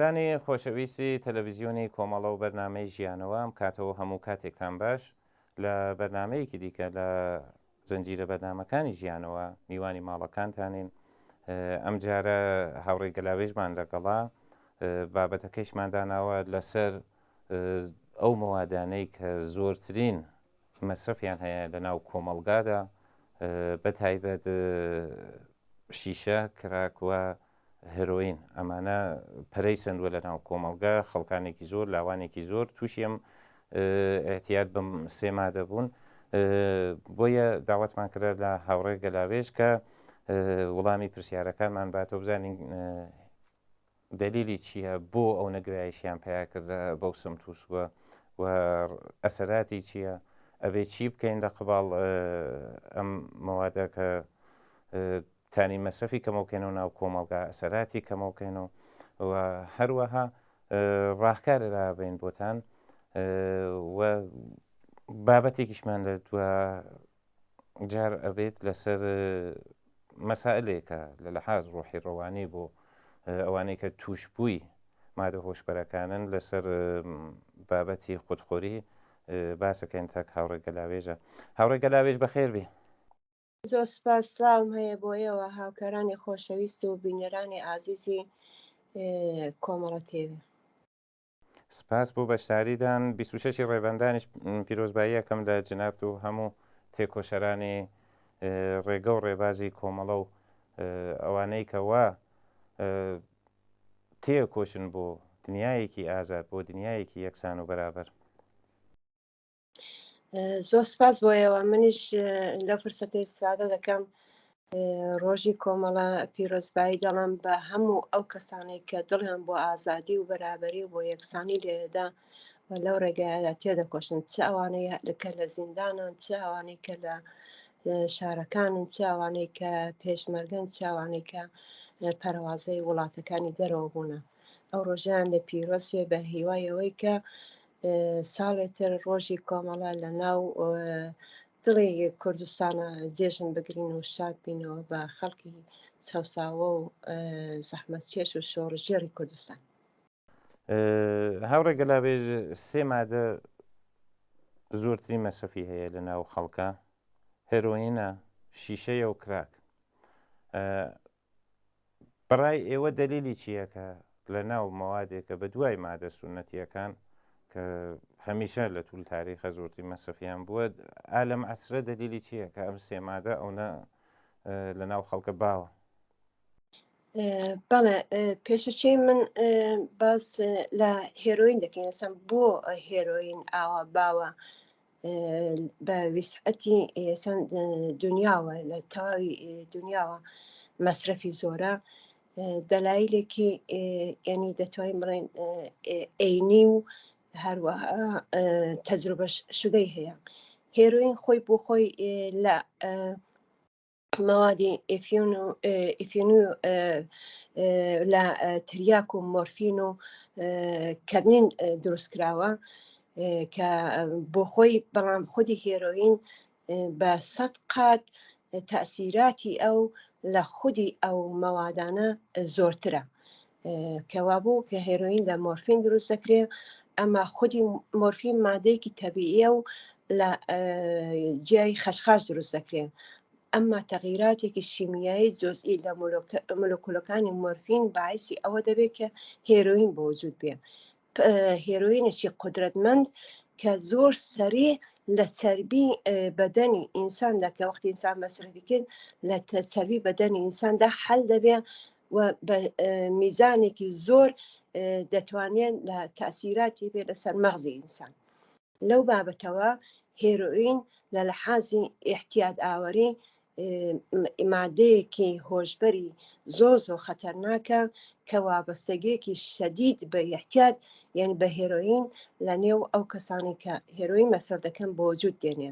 بینەرانی خۆشەویستی تەلەڤیزیۆنی کۆمەڵە و بەرنامەی ژیانەوە ئەم کاتەوە هەموو کاتێکتان باش لە بەرنمەیەکی دیکە لە زنجیرە بەرنامەکانی ژیانەوە میوانی ماڵەکانتانین ئەم جارە هاوڕێ گەلاوێژمان لەگەڵا بابەتەکەیشمان داناوە لەسەر ئەو مەوادانەی کە زۆرترین مەسرەفیان هەیە لە ناو کۆمەڵگادا بە تایبەت شیشە، کراک و هێرۆین ئەمانە پەرەی سەندووە لە ناو کۆمەڵگا خەڵکانێکی زۆر لاوانێکی زۆر تووشی ئەم ئیعتیاد بەم سێ مادە بوون بۆیە داوەتمان کرا لە هاوڕێ گەلاوێژ کە وڵامی پرسیارەکانمان باتەوە بزانین دەلیلی چییە بۆ ئەو نەگرایشیان پیا کردە بەو سمت و سوە و ئەسەراتی چییە ئەبێ چی بکەین لە قباڵ ئەم مەوادە کە تانی مەسرەفی کەمەوکەینەوە ناو کۆمەڵگا ئەسەراتی کەمەوکەینەوە و هەروەها ڕاهکار رابین بۆتان و بابەتێکیشمان لە دوا جار ئەبێت لەسەر مەسائلێکە لە لەحاز ڕۆحی ڕەوانی بۆ ئەوانەی کە تووشبووی مادە هۆشبەرەکانن لەسەر بابەتی خودخۆری باسەکەین تاک هاوڕێ گەلاوێژە هاوڕێ گەلاوێژ بەخێربی. زۆر سپاس سڵاوم هەیە بۆ ئێوە هاوکارانی خۆشەویست و بینەرانی ئازیزی کۆمەڵە تێوی. سپاس بۆ بەشداریدان. 26 ی ڕێبەندانیش پیرۆزباییەکەم لە جنابت و هەموو تێکۆشەرانی ڕێگە و ڕێبازی کۆمەڵە و ئەوانەی کە وا تێکۆشن بۆ دنیایەکی ئازاد بۆ دنیایەکی یەکسان و بەرابەر. زۆر سپاس بۆ ئێوە منیش لەو فرسەتەی استفادە دەکەم ڕۆژی کۆمەڵە پیرۆزبایی دەڵم بە هەموو ئەو کەسانەی کە دڵیان بۆ ئازادی و بەرابەری و بۆ یەکسانی لێدا و لەو ڕێگایەدا تێدەکۆشن چ ئەوانەی کە لە زیندانان چ ئەوانەی کە لە شارەکانن چ ئەوانەی کە پێشمەرگەن چ ئەوانەی کە پەرەوازەی وڵاتەکانی دەرەوە بوونە ئەو ڕۆژیان لە پیرۆز بێ بە هیوای ئەوەی کە ساڵێ تر ڕۆژی کۆمەڵە لە ناو دڵی کوردستانە جێژن بگرین و شاد بینەوە بە خەڵکی چەساوە و زەحمەتکێش و شۆڕژێڕی کوردستان. هاوڕێ گەلاوێژ سێ مادە زۆرترین مەسرەفی هەیە لە ناو خەڵکە هێرۆینە شیشەیە و کراک بەڕای ئێوە دەلیلی چییە کە لە ناو مەوادێکە بە دوای مادە سوننەتییەکان کە هەمیشە لە طول تاریخە زۆرترین مەسرەفیان بووە ئا لەم عەسرە دەلیلی چییە کە ئەم سێ مادە ئەونە لە ناو خەڵکە باوە؟ بەڵێ پێشەچی من باس لە هێرۆین دەکەین ئەسان بۆ هێرۆین ئاوا باوە بە ویسعەتی ئێسان دنیاوە لە تەواوی دنیاوە مەسرەفی زۆرە دەلایلێکی ینی دەتوانین بڵێن ئەینی و هەروەها تەجروبە شدەی هەیە هێرۆین خۆی بۆ خۆی لە مەوادی ئەفیون و ئەفیون و لە تریاک و مۆرفین و کەرنین دروست کراوە کە بۆ خۆی بەڵام خودی هێرۆین بە سەد قات تەسیراتی ئەو لە خودی ئەو مەوادانە زۆرترە کەوابوو کە هێرۆین لە مۆرفین دروست دەکرێت ئەما خودی مۆرفین مادەیەکی تەبیعیە و لە جیای خەشخاش دروست دەکرێن ئەمما تەغیراتێکی شیمیایی جۆزئی لە مۆلکولەکانی مۆرفین باعیسی ئەوە دەبێت کە هێرۆین بۆ وجود بێ هێرۆینێکی قودرەتمەند کە زۆر سەریع لە چەربی بەدەنی ئینساندا کە وەختی ئینسان مەسرەفی کرد لە چەربی بەدەنی ئینساندا حەل دەبێ و بە میزانێکی زۆر دەتوانێت لە تاسیراتی بێ لەسەر مەغزی ئینسان لەو بابەتەوە هێرۆئین لە لەحازی ئیحتیاد ئاوەری مادەیەکی هۆشبەری زۆر زۆر خەتەرناکە کە وابەستەگیەکی شەدید بە ئیحتیاد یعنی بە هێرۆئین لە نێو ئەو کەسانی کە هێرۆئین مەسرەف دەکەن بۆ وجود دێنێ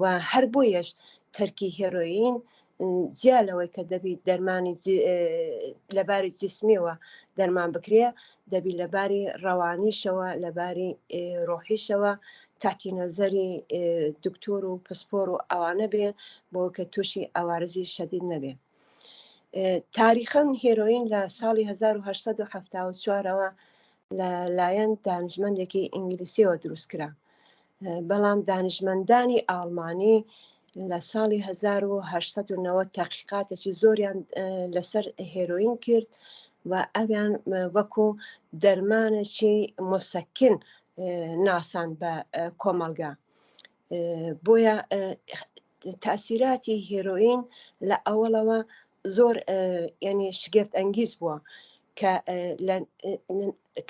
و هەر بۆیەش تەرکی هێرۆئین جیا لەوەی کە دەبی دەرمانی لەباری جسمیەوە دەرمان بکرێ دەبی لەباری ڕەوانیشەوە لەباری ڕۆحیشەوە تاتی نەزەری دکتۆر و پسپۆر و ئەوانە بێ بۆ کە تووشی ئەوارزی شەدید نەبێ. تاریخەن هێرۆین لە ساڵی 1874ەوە لە لایەن دانشمەندێکی ئینگلیسیەوە دروست کرا بەڵام دانشمەندانی ئاڵمانی لە ساڵی 1890 تاقیقاتێکی زۆریان لەسەر هێرۆین کرد و ئەویان وەکو دەرمانێکی مسەکن ناسان بە کۆمەڵگا بۆیە تاسیراتی هێرۆین لە ئەوەڵەوە زۆر ینی شگفت ئەنگیز بووە کە لە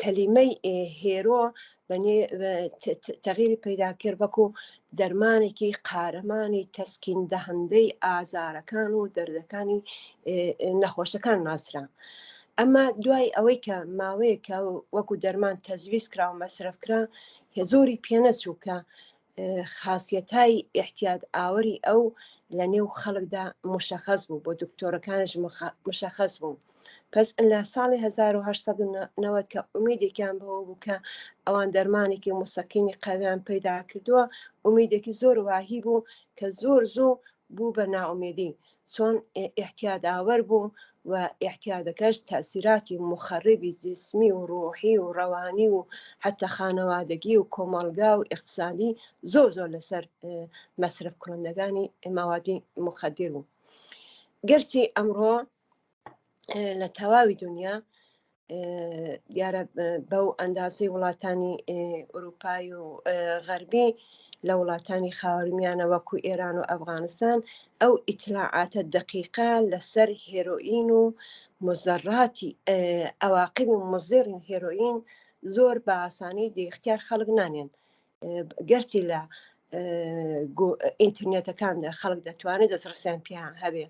کەلیمەی هێرۆ تەغیری پەیدا کرد وەکو دەرمانێکی قارەمانی تەسکین دەهندەی ئازارەکان و دەردەکانی نەخۆشەکان ناسرا. ئەمە دوای ئەوەی کە ماوەیەکە وەکو دەرمان تەزویز کرا و مەسرەف کرا زۆری پێنەچوو کە خاسیەتای ئیحتیاد ئاوەری ئەو لە نێو خەڵکدا مشەخەس بوو بۆ دکتۆرەکانش مشەخەس بوو پس لە ساڵی 1990 کە ئومیدێکیان بەوە بوو کە ئەوان دەرمانێکی مسەکینی قەویان پەیدا کردووە ئومیدێکی زۆر واهی بوو کە زۆر زوو بوو بە نائومێدی چۆن ئیعتیادئاوەر بوو و ئیعتیادەکەش تەئسیراتی موخەڕیبی جیسمی و ڕوحی و ڕەوانی و حەتا خانەوادەگی و کۆمەڵگا و ئیقتسادی زۆر زۆر لەسەر مەسرەف کڕندەگانی مەوادی موخەدیر بوو. گەرچی ئەمڕۆ لە تەواوی دنیا دیارە بەو ئەندازەی وڵاتانی ئوروپای و غەربی لە وڵاتانی خاوەرمیانە وەکو ئێران و ئەفغانستان ئەو ئیتلاعاتە دقیقە لەسەر هێرۆئین و مزەڕاتی ئەواقب و مزێڕی هێرۆئین زۆر بە ئاسانی دێختیار خەڵک نانێن گەرچی لە ئینتەرنێتەکاندا خەڵک دەتوانێت دەستڕسیان پێیان هەبێ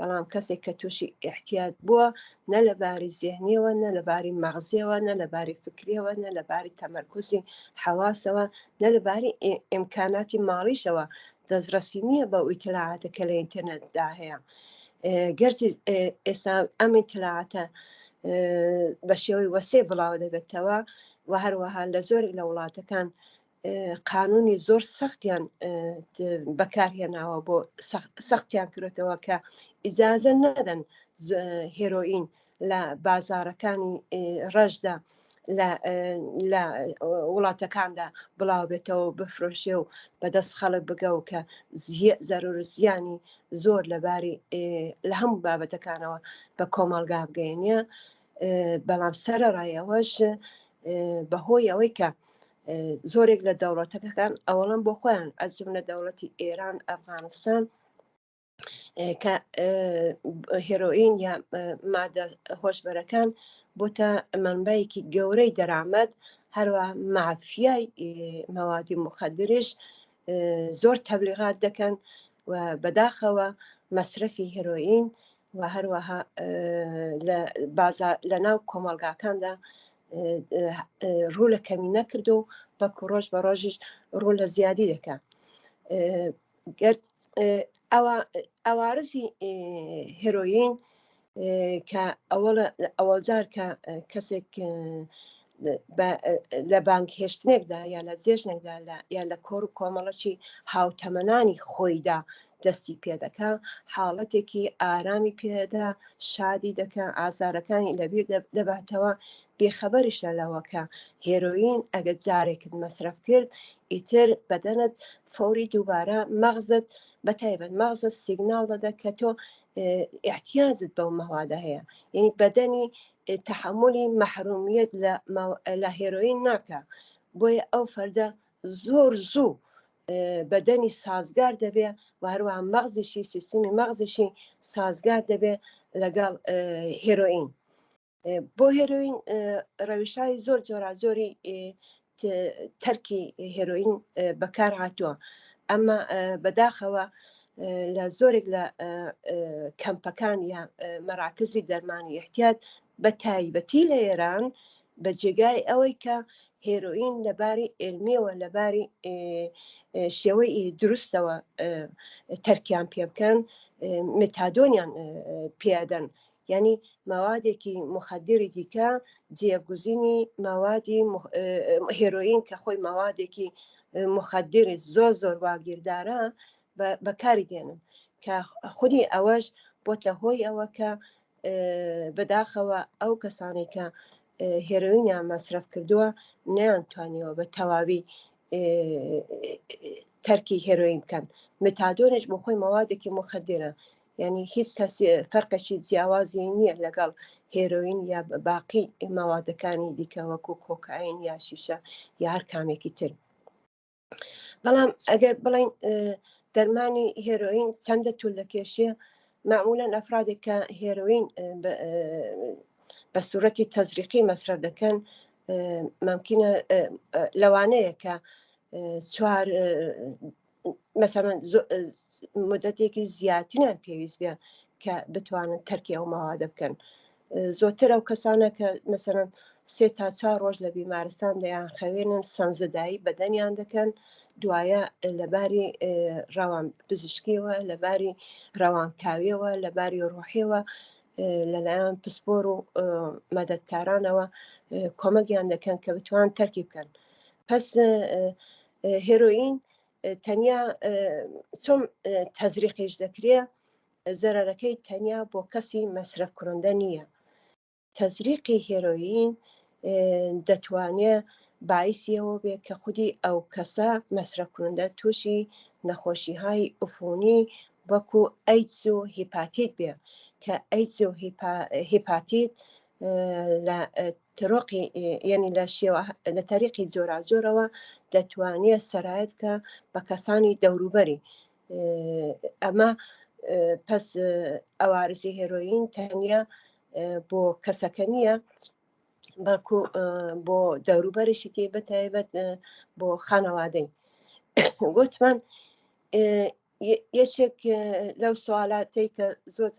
بەڵام کەسێک کە تووشی احتیاط بووە نە لە باری زیهنیەوە نە لە باری مەغزیەوە نە لە باری فکریەوە نە لە باری تەمەرکزی حەواسەوە نە لە باری ئیمکاناتی ماڵیشەوە دەستڕەسی نییە بەو ئیتلاعاتە کە لە ئینتەرنێتدا هەیە گەرچی ئێستا ئەم ئیتلاعاتە بە شێوەی وەسێ بڵاو دەبێتەوە و هەروەها لە زۆرێک لە وڵاتەکان قانونی زۆر سەختیان بەکارهێناوە بۆ سەختیان کرێتەوە کە ئیجازە نەدەن هێرۆئین لە بازارەکانی ڕەشدا لە وڵاتەکاندا بڵاو بێتەوە بفرۆشێ و بەدەست خەڵک بگە و کە زەرور زیانی زۆر لەباری لە هەموو بابەتەکانەوە بە کۆمەڵگا بگەینە بەڵام سەرەڕای ئەوەش بەهۆی ئەوەی کە زۆرێک لە دەوڵەتەکەکان ئەوەڵم بۆ خۆیان ئەزم لە دەوڵەتی ئێران ئەفغانستان کە هێرۆئین یا مادە هۆشبەرەکان بۆتە منبەیەکی گەورەی دەرامەت هەروە مافیای مەوادی مخدرش زۆر تەبلیغات دەکەن و بەداخەوە مەسرەفی هێرۆئین و هەروەها لە بازار لە ناو کۆمەڵگاکاندا ڕوو لە کەمی نەکرد و بەکو ڕۆژ بە ڕۆژیش ڕوو لە زیادی دەکە گەرت ئەوە ئەوارزی هێرۆین کە ئەوەڵجار کە کەسێک لە بانگهێشتنێکدا یا لە جێژنێکدا یا لە کۆڕ و کۆمەڵەکی هاوتەمەنانی خۆیدا دەستی پێدەکا حاڵەتێکی ئارامی پێدا شادی دەکا ئازارەکانی لەبیر دەباتەوە بێخەبەریشە لەوە کە هێرۆین ئەگەر جارێکت مەسرەف کرد ئیتر بەدەنت فەوری دووبارە مەغزت بە تایبەت مەغزت سیگناڵ دەدە کە تۆ احتیاجت بەو مەوادە هەیە یعنی بەدەنی تحملی مەحرومیت لە هێرۆین ناکە بۆیە ئەو فەردە زۆر زوو بەدەنی سازگار دەبێ و هەروەها مەغزیشی سیستمی مەغزیشی سازگار دەبێ لەگەڵ هێرۆئین بۆ هێرۆین ڕەوشای زۆر جۆراجۆری تەرکی هێرۆین بەکار هاتووە ئەمە بەداخەوە لە زۆرێک لە کەمپەکان یا مەراکزی دەرمانی احتیاط بە تایبەتی لە ئێران بە جێگای ئەوەی کە هێرۆئین لە باری ئێلمیەوە لە باری شێوەی دروستەوە تەرکیان پێ بکەن متادۆنیان پێدەن یعنی مەوادێکی مخدری دیکە جێگوزینی مەوادی هێرۆئین کە خۆی مەوادێکی مخدری زۆر زۆر واگیردارە بەکاری دێنن کە خودی ئەوەش بۆتە هۆی ئەوە کە بەداخەوە ئەو کەسانەی کە هێرۆینیان مەسرەف کردووە نەیانتوانیوە بە تەواوی تەرکی هێرۆین بکەن. متادۆنیش بۆ خۆی مەوادێکی مخدرە، یعنی هیچ کەسی فەرقێکی جیاوازی نییە لەگەڵ هێرۆین یا باقی مەوادەکانی دیکە وەکو کۆکاین یا شیشە یا هەر کامێکی تر. بەڵام ئەگەر بڵین دەرمانی هێرۆین چەندە تول دەکێشێ، معمولەن ئەفرادێک کە هێرۆین بە سوورەتی تەزریقی مەسرەف دەکەن ممکنە لەوانەیە کە چوار مەسەڵەن مدەتێکی زیاتریان پێویست بێ کە بتوانن تەرکی ئەو ماوادە بکەن. زۆرتر ئەو کەسانە کە مەسەرەن سێ تا چوار ڕۆژ لە بیمارستان دەیان خەوێنن، سەمزەدایی بەدەنیان دەکەن، دوایە لەباری ڕەوان پزیشکیەوە، لەباری ڕەوانکاویەوە، لەباری ڕۆحیەوە لەلایەن پسپۆر و مەدەتکارانەوە کۆمەگیان دەکەن کە بتوان تەرکی بکەن. پس هێرۆین تەنیا چۆن تەزریقیش دەکرێ، زەرەرەکەی تەنیا بۆ کەسی مەسرەف کورندە نییە. تەزریقی هێرۆیین دەتوانێ باعیسی ئەوە بێ کە خودی ئەو کەسە مەسرەف کورندە تووشی نەخۆشیهای ئوفونی وەکو ئەیدز و هیپاتیت بێ، کە ئەیدز و هیپاتیت لە ترۆقی یعنی لە شێوە لە تەریقی جۆراوجۆرەوە دەتوانێت سەرایەت بکە بە کەسانی دەوروبەری. ئەمە پس ئەوارزی هێرۆین تەنیا بۆ کەسەکە نییە، بەڵکو بۆ دەوروبەریشی، بە تایبەت بۆ خانەوادەی. گوتمان یەکێک لەو سوالاتەی کە زۆر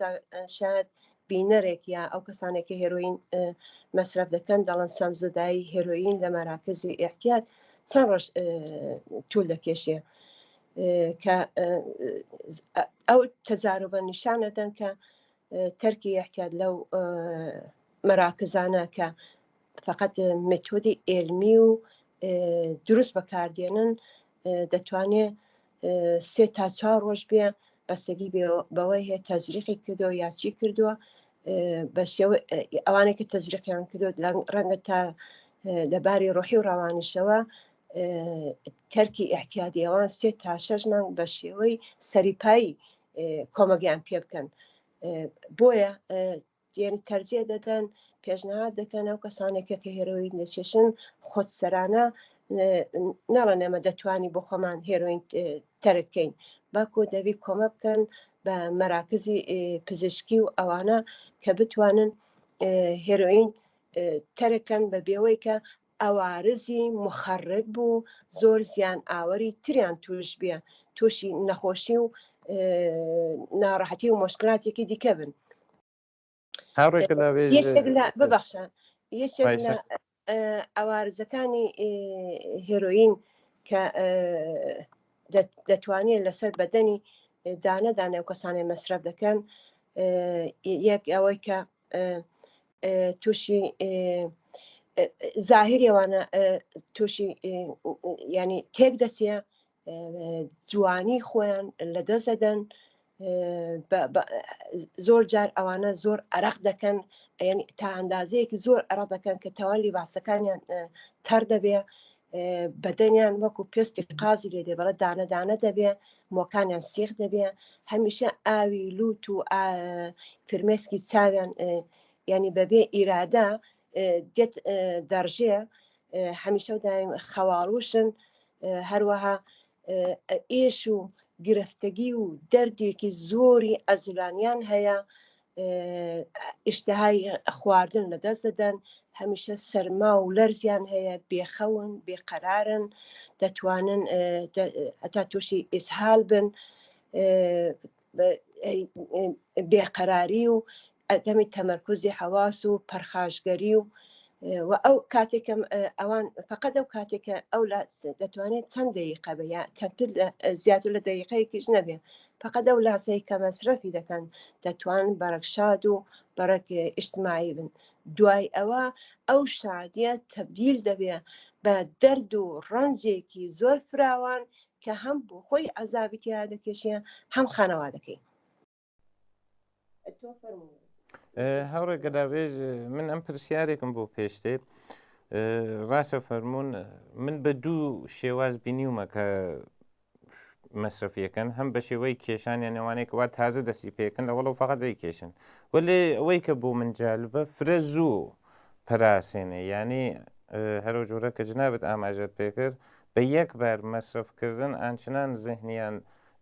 شاید بینەرێک یا ئەو کەسانێک کە هێرۆین مەسرەف دەکەن دەڵەن سەمزەدایی هێرۆین لە مەراکزی احتیاط چەند ڕۆژ طول دەکێشێ، کە ئەو تەجاربە نیشان دەدەن کە تەرکی احتیاط لەو مەراکزانە کە فقط مێتۆدی ئێلمی و دروست بەکاردێنن دەتوانێت سێ تا چوار ڕۆژ بێ، بەستگی بەوەی هەیە تەزریقی کردو یا چی کردووە. بە شێوە ئەوانەی کە تەزریقیان کردو ڕەنگە تا لەباری ڕۆحی و ڕەوانیشەوە تەرکی احتیادی ئەوان سێ تا شەش مانگ بە شێوەی سەریپایی کۆمەگیان پێ بکەن. بۆیە یعنی تەرجیح دەدەن، پێشنهاد دەکەن ئەو کەسانێکە کە هێرۆین دەچێشن خۆدسەرانە ناڵێن ئێمە دەتوانین بۆ خۆمان هێرۆین تەرک بکەین، بەڵکو دەبی کۆمە بکەن بە مەراکزی پزیشکی و ئەوانە کە بتوانن هێرۆین تەرکەن بە بێوەی کە ئەوارزی مخەڕب بوو زۆر زیان ئاوەری تریان توش بێ، تووشی نەخۆشی و ناڕەحەتی و مشکلاتێکی دیکە بن. یەکێک لە ببەخشە یەکێک لە ئەوارزەکانی هێرۆین کە دەتوانێت لەسەر بەدەنی دانەدانە و کەسانێ مەسرەف دەکەن، یەک ئەوەی کە تووشی زاهریەوانە تووشی ینی تێک دەچێ، جوانی خۆیان لە دەست دەدەن. زۆر جار ئەوانە زۆر ئەرەق دەکەن، ینی تا ئەندازەیەکی زۆر ئەرەق دەکەن کە تەوالی باسەکانیان تەر دەبێ، بەدەنیان وەکو پێستی قازی لێ دێ، بەڵێ دانە دانە دەبێ، مۆکانیان سیخ دەبێ، هەمیشە ئاوی لوت و فرمێسکی چاویان ینی بەبێ ئیرادە دێت دەڕژێ، هەمیشە دایم خەواڵوشن. هەروەها ئێش و گرفتگی و دەردێکی زۆری ئەزولانیان هەیە، ئیشتهای خواردن لە دەست دەدەن، هەمیشە سەرما و لەرزیان هەیە، بێخەون، بێقەرارن، دەتوانن هەتا تووشی ئیسهال بن، بێقەراری و عدم تمرکز حواس و پەرخاشگەری و و ئەو کاتێکم ئەوان فقط ئەو کاتێکە ئەو دەتوانێت چەند دقیقە بە یا کەمتر زیاتر لە دقیقەیەکیش نەبێ، فقط ئەو لاسەی کە مەسرەفی دەکەن دەتوان بەرەک شاد و بەرەک ئیجتماعی بن. دوای ئەوە ئەو شادیە تەبدیل دەبێ بە دەرد و ڕەنجێکی زۆر فراوان کە هەم بۆ خۆی عەزابی تیا دەکێشێ هەم خانەوادەکەی. تۆ فەرموو. هاوڕێ گەلاوێژ من ئەم پرسیارێکم بۆ پێشتێ ڕاستە فەرمونون من بە دوو شێواز بینیومە کە مەسرەفیەکەن هەم بە شێوەی کێشانیان ئەوانەیە کە وا تازە دەستی پێکن لە وەڵەو فقط دەیکێشن وەلێ ئەوەی کە بۆ من جالبە فرە زوو پەراسێنێ یعنی هەرو جۆرە کە جنابت ئاماژەت پێکرد بە یەک بار مەسرەفکردن ئانچنان زهنیان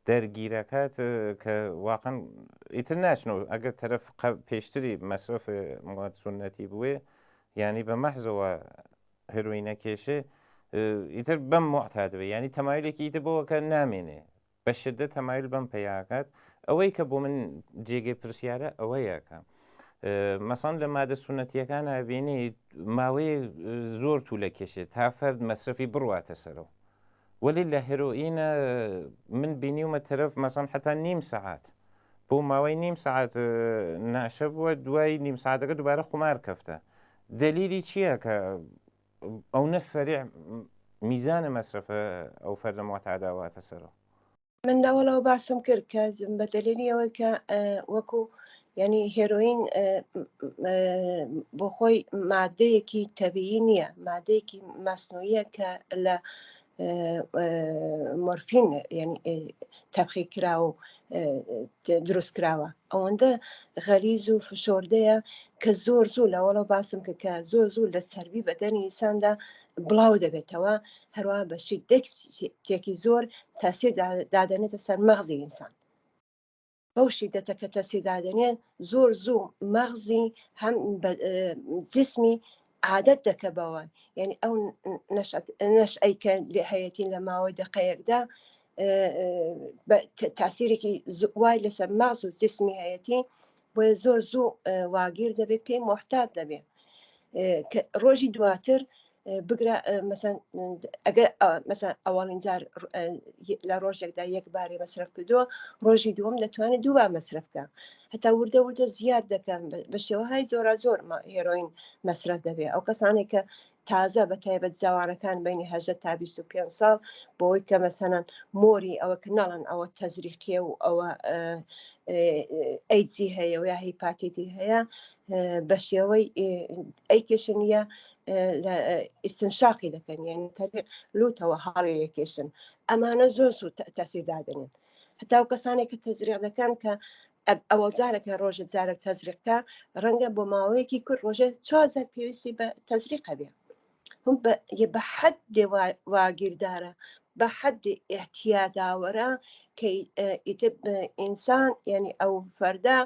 دەرگیرەکات کە واقعا ئیتر ناچنەوە ئەگەر تەرەف پێشتری مەسرەف مواد سنەتی بووێ یعنی بە مەحزەوە هێرۆینە کێشێ ئیتر بەم معتاد بێ یعنی تەمایلێکی ئیتر بۆ کە نامێنێ بە شدە تەمایل بەم پیاکات ئەوەی کە بۆ من جێگەی پرسیارە ئەوەیە کە مەسان لە مادە سونەتیەکان بینی ماوەیە زۆر تو لە کێشێت تا فەرد مەسرفی بڕواتە سەرەوە وەلی لە هێرۆئینە من بینیومە تەرەف مەسان حتا نیم سەعات بۆ ماوەی نیم سەعات ناشە بووە دوای نیم ساعتەکە دووبارە خمار کەفتە دەلیلی چییە کە ئەونە سەریع میزانە مەسرەفە ئەو فەردە موعتاداواتە سەرەوە؟ من لەوەڵەوە باسم کرد کە بە دەلیلی ئەوەی کە وەکو یعنی هێرۆین بۆ خۆی مادەیەکی تەبیی نییە مادەیەکی مەسنوویە کە لە مۆرفین یعنی تەبخی کرا و دروست کراوە ئەوەندە غەلیز و فشۆردەیە کە زۆر زوو لەوەڵە باسم کە کە زۆر زوو لە چەربی بەدەنی ئینساندا بڵاو دەبێتەوە هەروە بە شیدەتێکی زۆر تاسیر دادەنێتە سەر مەغزی ئینسان بەو شیدەتە کە تەسیر دادەنێت زۆر زوو مەغزی هەم جسمی عادەت دەکە بەوە یعنی ئەو نەشئەی کە لێ هەیەتی لە ماوەی دقەیەکدا تاسیرێکی وای لەسەر مەغز و جسمی هەیەتی بۆیە زۆر زوو واگیر دەبێت پێی محتاج دەبێت ڕۆژی دواتر بگرە مەسەن ئەگەر مەسەن ئەوەڵین جار لە ڕۆژێکدا یەک باری مەسرەف کردووە ڕۆژی دووەم دەتوانێت دووبار مەسرەف بکە هەتا وردە وردە زیاد دەکەن بە شێوەهای زۆرا زۆر هێرۆین مەسرەف دەبێت ئەو کەسانێک کە تازە بە تایبەت جوانەکان بینی هەژە تا 25 ساڵ بۆی کە مەسەنەن مۆری ئەوە کە ناڵن ئەوە تەزریقیە و ئەوە ئەیدزی هەیە و یا هیپاتیتی هەیە بە شێوەی ئەیکێشن یا ئیسنشاقی دەکەن یعنی تەریق لوتەوە هاڵی یەکێشن ئەمانە زۆر زوو تەسیر دادنن هەتا و کەسانێک کە تەزریق دەکەن کە ئەوە جارێکە ڕۆژە جارێک تەزریقکە ڕەنگە بۆ ماوەیەکی کورت ڕۆژێ چوار پێویستی بە تەزریقە بێ هم بە حەدێ واگیردارە بە حەدی ئیعتیاداوەرە کە ئیتر ئینسان یعنی ئەو فەردە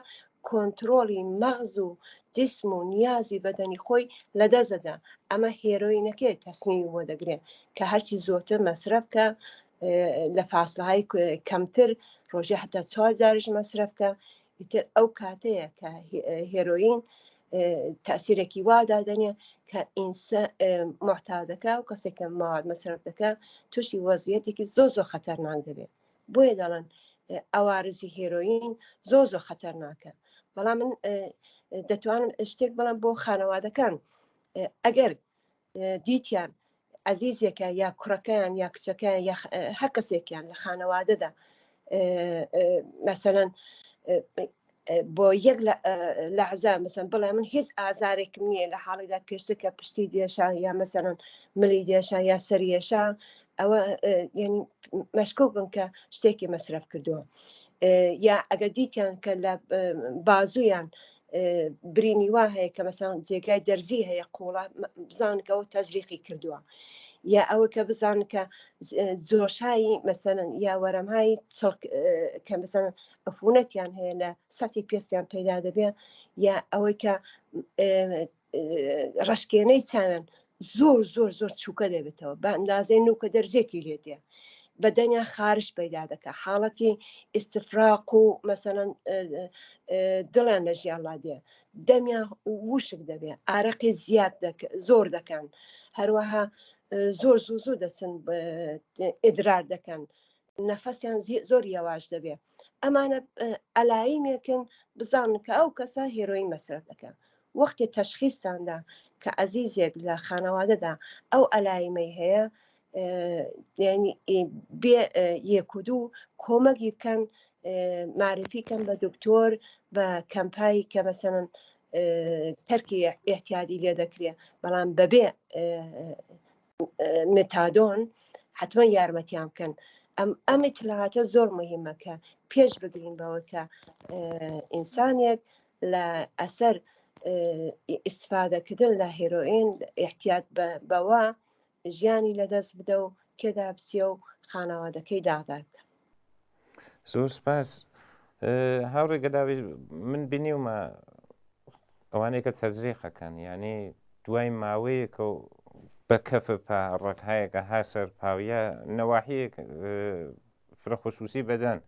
کۆنتترۆڵی مەغز و جسم و نیازی بەدەنی خۆی لەدەستدەدا ئەمە هێرۆینەکەی تەسمیمی بۆ دەگرێت کە هەرچی زۆرتر مەسرەف کە لە فاسلهای کەمتر ڕۆژێ حتا چوار جاریش مەسرەف کە ئیتر ئەو کاتەیە کە هێرۆین تاسیرێکی وا دادەنێ کە ئینسە معتادەکە و کەسێک کە مواد مەسرەف دەکە تووشی وەزیەتێکی زۆر زۆر خەتەرناک دەبێت بۆیە دەڵێن ئەوارزی هێرۆین زۆر زۆر خەتەرناکە بەڵام من دەتوانم شتێک بڵم بۆ خانەوادەکان ئەگەر دیتیان ئەزیزێکە یا کوڕەکەیان یا کچەکەیان یا هەر کەسێکیان لە خانەوادەدا مەسەەن بۆ یەک لەعزا مەسەن بڵێ من هیچ ئازارێکم نییە لە حاڵیدا پێشتر کە پشتی دێشا یا مەسەرەن ملی دێشا یا سەریێشا ئەوە یعنی مەشکۆک بن کە شتێکی مەسرەف کردووە یا ئەگە دیتیان کە لە بازویان برینی وا هەیە کە مەسەن جێگای دەرزی هەیە قوڵە بزان کە ئەو تەزریقی کردووە یا ئەوە کە بزان کە زۆشایی مەسەن یا وەرەمهای چڵک کە مەسەن ئەفونەتیان هەیە لە سەتی پێستیان پەیدا دەبێ یا ئەوەی کە ڕشکێنەی چاوێن زۆر زۆر زۆر چووکە دەبێتەوە بە ئەندازەی نوکە دەرزێکی لێ دێ بەدەنیان خارش پەیدا دەکە حاڵەتی ئیسفراق و مەسەەن دڵیان لە ژیانلا دێ دەمیان وشک دەبێ ئارەقی زیاد زۆر دەکەن هەروەها زۆر زوو زوو دەچن ئیدرار دەکەن نەفەسیان زۆر یەواش دەبێ ئەمانە ئەلایمێکن بزانن کە ئەو کەسە هێرۆین مەسرەف دەکە وەختی تەشخیستاندا کە عەزیزێک لە خانەوادەدا ئەو ئەلایمەی هەیە بێ یەک و دوو کۆمەگی بکەن. معرفی کەم بە دکتۆر بە کەمپای کە مەسەن تەرکی احتیادی لێ دەکرێ بەڵام بەبێ متادۆن حتمما یارمەتیان بکەن ئەم ئەم اطلاعاتە زۆر مهمە کە پێش بگرین بەوە کە ئینسانێک لە ئەسەر ئیسفادەکردن لە هێرۆئین احتیات بەوە ژیانی لەدەست بدە و تێدا بچێ و خانەوادەکەی داغدار بکە. زۆر سپاس هاوڕێ گەلاوی من بینیومە ئەوانەی کە تەزریقەکەن یعنی دوای ماوەیەکە و بە کەف پا ڕەکهایەکە ها سەر پاویە نەواحیەک فرە خصوصی بەدەن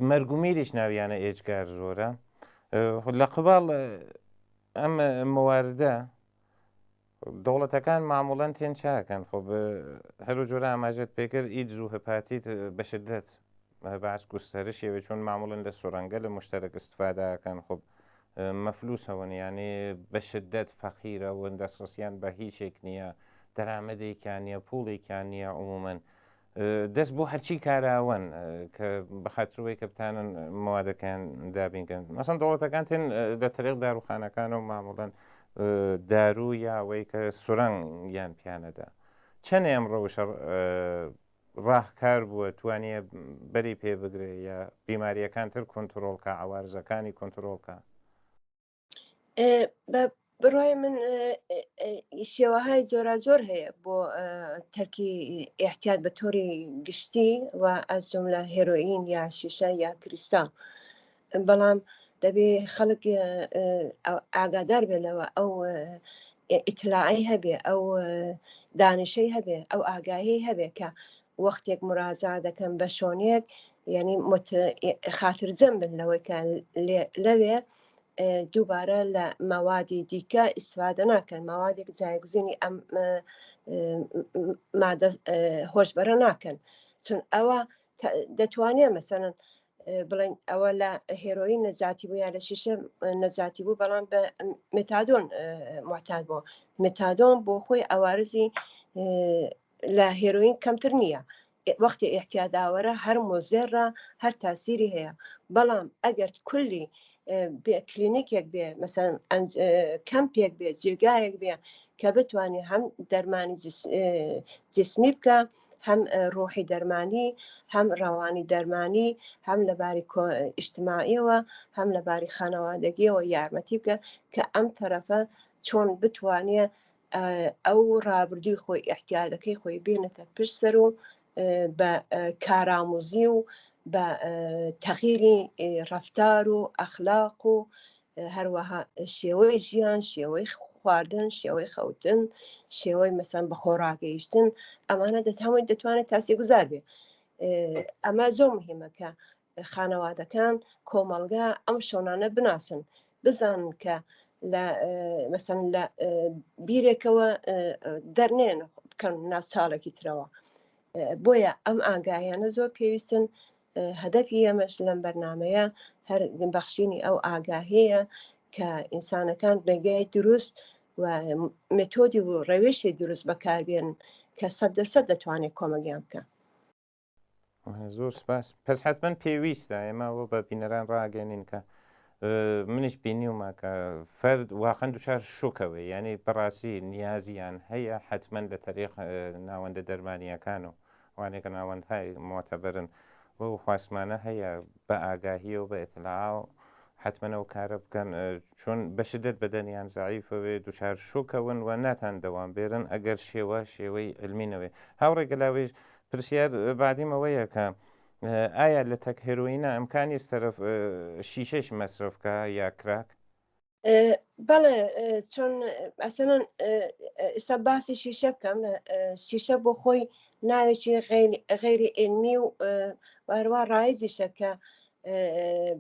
مەرگومیریش ناویانە ئێجگار زۆرە لە قباڵ ئەم مواردە دەوڵەتەکان ماموڵەن تێن چاکەن خۆ هەرو جۆرە ئاماژەت پێکرد ئیدز و هەپاتیت بە شدەت باس گوستەرشیەوە چۆن ماموڵن لە سۆرەنگە لە مشتەرەک استفادەکەن خۆ مەفلوسەوەن یانێ بە شدەت فەقیرەوەن دەستڕسیان بە هیچێک نییە دەرامەدێکیان نییە پوڵێکیان نییە عمومەن دەست بۆ هەرچی کاراوەن کە بەخاتروەی کە بتانن موادەکەیان دابینکەن مەسەن دەوڵەتەکان تێن لە تەریق داروخانەکان و ماموڵەن دارو یا ئەوەی کە سورەنگ یان پیانەدا چەنێ ئەم ڕەوشە ڕاهکار بووە توانیە بەری پێ بگرێ یا بیماریەکان تر کۆنتترۆڵکە عوارزەکانی کۆنتترۆڵکە بە بڕای من شێوەهای جۆراجۆر هەیە بۆ تەرکی احتیاط بە تۆری گشتی و ئەز جملە هێرۆئین یا شیشە یا کریستا بەڵام دەبێ خەڵک ئاگادار بێ لەوە ئەو ئیتلاعی هەبێ ئەو دانیشەی هەبێ ئەو ئاگاهی هەبێ کە وەختێک مراجعە دەکەن بە شۆنێک یعنی خاترجەم بن لەوەی کە لەوێ دووبارە لە مەوادی دیکە ئیسفادە ناکەن مەوادێک جایگزینی ئەم مادە هۆشبەرە ناکەن چون ئەوە دەتوانێت مەسەن بڵێن ئەوە لە هێرۆین نەجاتی بوو یا لە شیشە نەجاتی بوو بەڵام بە متادۆن معتاد بوو متادۆن بۆ خۆی ئەوارزی لە هێرۆین کەمتر نییە وەختی ئیعتیاداوەرە هەر مزێڕە هەر تاسیری هەیە بەڵام ئەگەر کولی بێ کلینیکێک بێ مەسەن کەمپێک بێ جێگایەک بێ کە بتوانێت هەم دەرمانی جسمی بکە هەم ڕۆحی دەرمانی هەم ڕەوانی دەرمانی هەم لەباری ئیجتماعیەوە هەم لەباری خانەوادەگیەوە یارمەتی بکە کە ئەم تەرەفە چۆن بتوانێ ئەو ڕابردووی خۆی ئیعتیادەکەی خۆی بێنێتە پشت سەر و بە کاراموزی و بە تەغیری ڕەفتار و ئەخلاق و هەروەها شێوەی ژیان شێوەی خواردن شێوەی خەوتن شێوەی مەسەن بە خۆڕاگەیشتن ئەمانە دەتهمووی دەتوانێت تاسی گوزار بێ ئەمە زۆر مهمە کە خانەوادەکان کۆمەڵگا ئەم شۆنانە بناسن بزانن کە لە مەسەن لە بیرێکەوە دەرنێن بکەن ناو چاڵێکی ترەوە بۆیە ئەم ئاگایانە زۆر پێویستن هەدەفی ئەمەش لەم بەرنمەیە هەر بەخشینی ئەو ئاگاهەیە کە ئینسانەکان ڕێگای دروست و مێتۆدی و ڕەوێشی دروست بەکاربێن کە سەد دەرسەد دەتوانێت کۆمەگیان بکە. زۆر سپاس پس حتمما پێویستە ئێمە بۆ بە بینەران ڕاگەێنین کە منیش بینیومە کە فەرد واقعا دوچار شوکەوەی ینی بەڕاستی نیازیان هەیە حتمما لە تەریق ناوەندە دەرمانیەکان و وانێکە ناوەندهای معتەبەرن بۆ خواستمانە هەیە بە ئاگاهی و بە ئەتلاع و حتمما ئەو کارە بکەن چون بە شدت بەدەنیان زعیفەوێ دوچار شوکەون و ناتان دەوام بێرن ئەگەر شێوە شێوەی علمی نەوێ هاوڕێ گەلاوێژ پرسیار بعدیم ئەوەیە کە ئایا لە تەک هێرۆینە ئەمکانی تەرەف شیشەش مەسرەف کە یا کراک؟ بەڵێ چۆن ئەسەن ئێستا باسی شیشە بکەم شیشە بۆ خۆی ناوێکی غەیری علمی و هەروە ڕایزیشە کە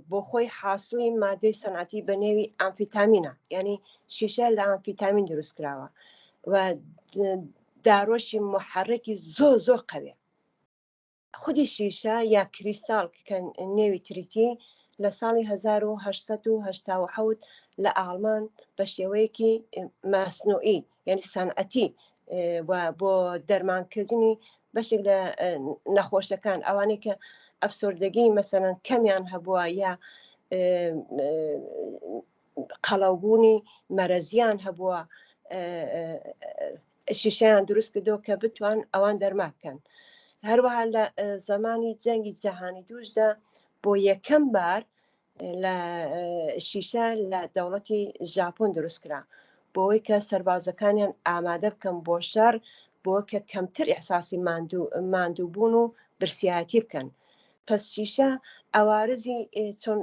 بۆ خۆی حاصلی مادەی سەنعەتی بە نێوی ئەمفیتامینە یعنی شیشە لە ئەمفیتامین دروست کراوە و دارۆشی محەڕێکی زۆر زۆر قەویە. خودی شیشە یا کریستاڵ کە نێوی تریتی لە ساڵی 1887 لە ئاڵمان بە شێوەیەکی ماسنوعی یعنی سەنعەتی و بۆ دەرمانکردنی بەشێک لە نەخۆشەکان ئەوانەی کە ئەفسۆردەگی مەسەلەن کەمیان هەبووە یا قەڵەوبوونی مەرەزیان هەبووە شیشەیان دروست کردو کە بتوان ئەوان دەرما بکەن. هەروەها لە زمانی جەنگی جەهانی دووشدا بۆ یەکەم بار لە شیشە لە دەوڵەتی ژاپۆن دروست کرا بۆی کە سەربازەکانیان ئامادە بکەم بۆ شەڕ بۆ کە کەمتر ئیحساسی ماندووبوون و برسیایەتی بکەن. پس شیشە عەوارزی چۆن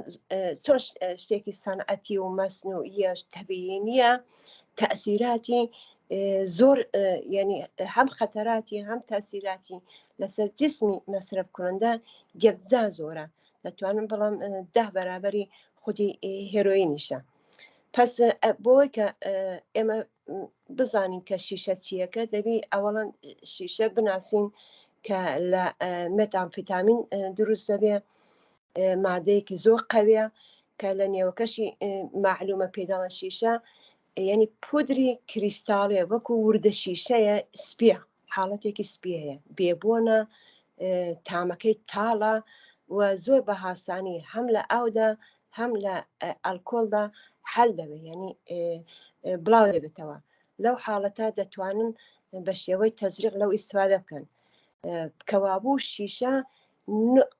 چۆن شتێکی سەنعەتی و مەسنوعیە تەبیعی نییە تەئسیراتی زۆر یعنی هەم خەتەراتی هەم تەسیراتی لەسەر جسمی مەسرەف کنندە یەکجا زۆرە دەتوانم بڵام ده بەرابەری خودی هێرۆینیشە پس بۆی کە ئێمە بزانین کە شیشە چیەکە دەبی ئەوەڵەن شیشە بناسین کە لە مێتامفیتامین دروست دەبێ مادەیەکی زۆر قەویە کە لە نێوەکەشی معلومە پێداڵە شیشە یعنی پودری کریستاڵێ وەکو وردە شیشەیە سپیە حاڵەتێکی سپی هەیە بێبۆنە تامەکەی تاڵە و زۆر بە هاسانی هەم لە ئاودا هەم لە ئەلکۆلدا حل دەبێت ینی بڵاو دەبێتەوە لەو حاڵەتە دەتوانن بە شێوەی تەزریق لەو ئیسفادە بکەن کەوابوو شیشە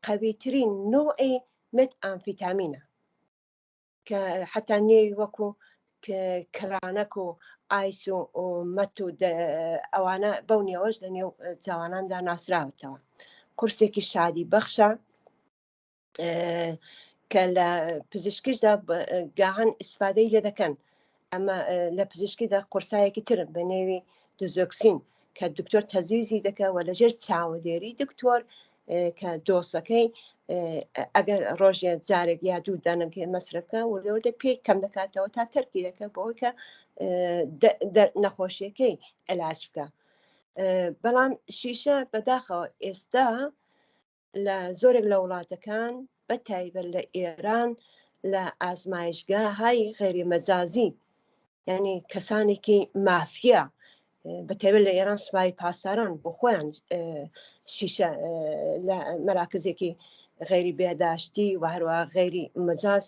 قەویترین نوعی مت ئامفیتامینە کە حتا نێوی وەکو کرانەک و ئایس و مەت و ئەوانە بەو نێوەش لە نێو جواناندا ناسراوەتەوە قورسێکی شادی بەخشە کە لە پزیشکیشدا گاهان ئیسفادەی لێ دەکەن ئەمە لە پزیشکیدا قورسایەکی تر بە نێوی دزۆکسین کە دکتۆر تەزویزی دەکە و لەژێر چاودێری دکتۆر کە دۆسەکەی ئەگەر ڕۆژێ جارێک یا دوو دانەگە مەسرەکە و لەوەدە پێی کەم دەکاتەوە تا تەرکی دەکە بۆی کە نەخۆشیەکەی علاج بکە بەڵام شیشە بەداخەوە ئێستا لە زۆرێک لە وڵاتەکان بە تایبەت لە ئێران لە ئازمایشگاهای غەیری مەجازی یعنی کەسانێکی مافیا بە تایبەت لە ئێران سوپای پاسداران بۆ خۆیان شیشە لە مەراکزێکی غەیری بێداشتی و هەروە غەیری مەجاز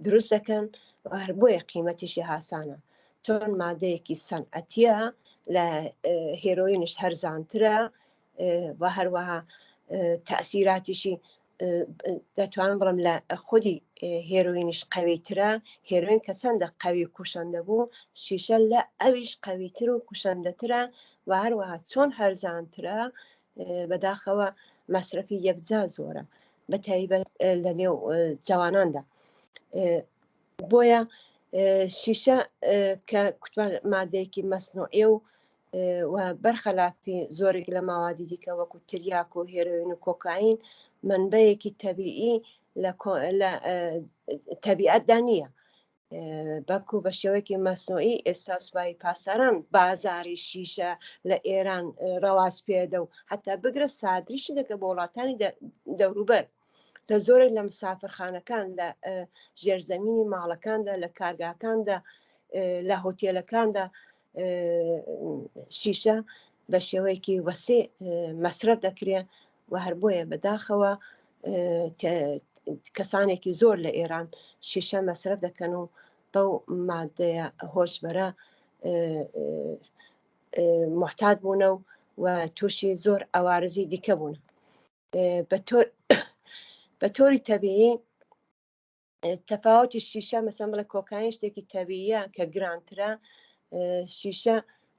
دروست دەکەن و هەر بۆیە قیمەتیشی هاسانە چۆن مادەیەکی سەنعەتیە لە هێرۆینش هەرزانترە و هەروەها تەسیراتیشی دەتوانم بڵم لە خودی هێرۆینیش قەویترە هێرۆین کە چەندە قەوی کوشندە بوو شیشە لە ئەویش قەویتر و کوشندەترە و هەروەها چۆن هەرزانترە بەداخەوە مەسرەفی یەکجا زۆرە بە تایبەت لە نێو جواناندا بۆیە شیشە کە کوتمان مادەیەکی مەسنوعی و و بەرخەلافی زۆرێک لە ماوادی دیکە وەکو تریاک و هێرۆین و کۆکاین منبەیەکی تەبیعی لە تەبیعەتدا نییە بەکو بە شێوەیەکی مەسنوعی ئێستا سوپای پاسداران بازاری شیشە لە ئێران ڕەواج پێدە و حتا بگرە سادریشی دەکە بۆ وڵاتانی دەوروبەر لە زۆرێک لە مسافرخانەکان لە ژێرزەمینی ماڵەکاندا لە کارگاکاندا لە هۆتێلەکاندا شیشە بە شێوەیەکی وەسێ مەسرەف دەکرێت و هەر بۆیە بەداخەوە کەسانێکی زۆر لە ئێران شیشە مەسرەف دەکەن و بەو مادەیە هۆشبەرە محتاج بوونە و و تووشی زۆر ئەوارزی دیکە بوون بە تۆری تەبیعی تەفاوتی شیشە مەسەن بڵێ کۆکاین شتێکی تەبیە کە گرانترە شیشە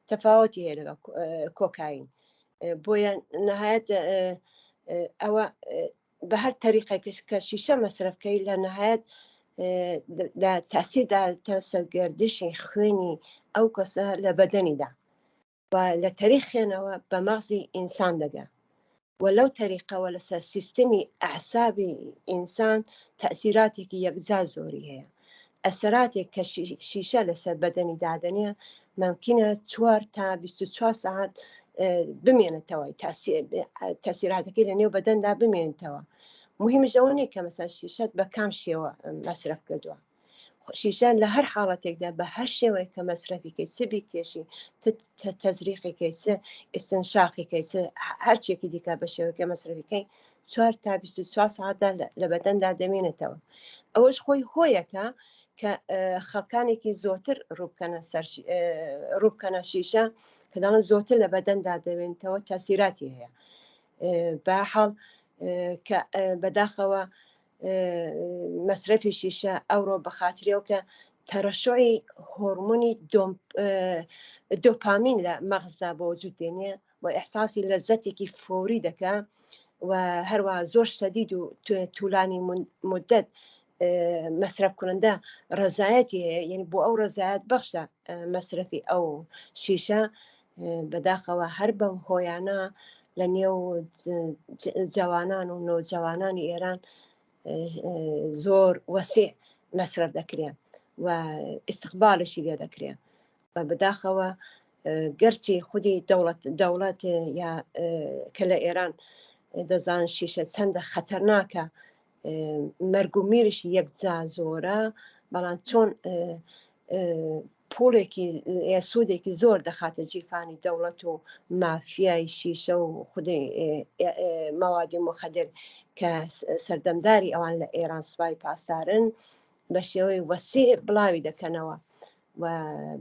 تەفاوتی هەیە لەگەڵ کۆکاین بۆیە نهایەت ئەوە بە هەر تەریقێک کە شیشە مەسرەفکەی لە نهایەت لە تاسیردا تەسەر گەردشی خوێنی ئەو کەسە لە بەدەنیدا و لە تەریق خوێنەوە بە مەغزی ئینسان دەگا و لەو تەریقەوە لەسەر سیستمی ئەعسابی ئینسان تەئسیراتێکی یەکجار زۆری هەیە ئەسەراتێک کە شیشە لەسەر بەدەنی دادەنێ مەمکینە چوار تا 24 سەعات بمێنێتەوە تەسیراتەکەی لە نێو بەدەندا بمێنێتەوە مهمیش ئەوە نییە کە مەسەن شیشەت بە کام شێوە مەسرەف کردووە. شیشە لە هەر حاڵەتێکدا بە هەر شێوەیەک کە مەسرەفی کەی چ بیکێشی تەزریقی کەی چ ئستنشاقی کەی چ هەرچێکی دیکە بە شێوەکە مەسرەفی کەی 4 تا 24 ساعتدا لە بەدەندا دەمێنێتەوە ئەوەش خۆی هۆیەکە کە خەڵکانێکی زۆرتر ڕووبکەنە سەر ڕووبکەنە شیشە کە دەڵێن زۆرتر لە بەدەندا دەوێنتەوە تەسیراتی هەیە بە حاڵ کە بەداخەوە مەسرەفی شیشە ئەوڕۆ بە خاتریەوە کە تەرەشۆی هۆرمۆنی دۆپامین لە مەغزدا بۆ وجود دێنێ و ئیحساسی لەزەتێکی فۆری دەکا و هەروە زۆر شەدید و تولانی مدت مەسرەف کنندە ڕزایەتی هەیە یعنی بۆ ئەو ڕزایەت بەخشە مەسرەفی ئەو شیشە بەداخەوە هەر بەم هۆیانە لە نێو جەوانان و نۆجەوانانی ئێران زۆر وەسێ مەسرەف دەکرێن و ئیسقبالشی لێ دەکرێن و بەداخەوە گەرچی خودی دەوڵەت دەوڵەت یا کە لە ئێران دەزان شیشە چەندە خەتەرناکە مەرگ و میرش یەکجا زۆرە بەڵام چۆن پوڵێکی سوودێکی زۆر دەخاتە جیفانی دەوڵەت و مافیای شیشە و خودی مەوادی مخدر کە سەردەمداری ئەوان لە ئێران سوپای پاسدارن بە شێوەی وەسی بڵاوی دەکەنەوە و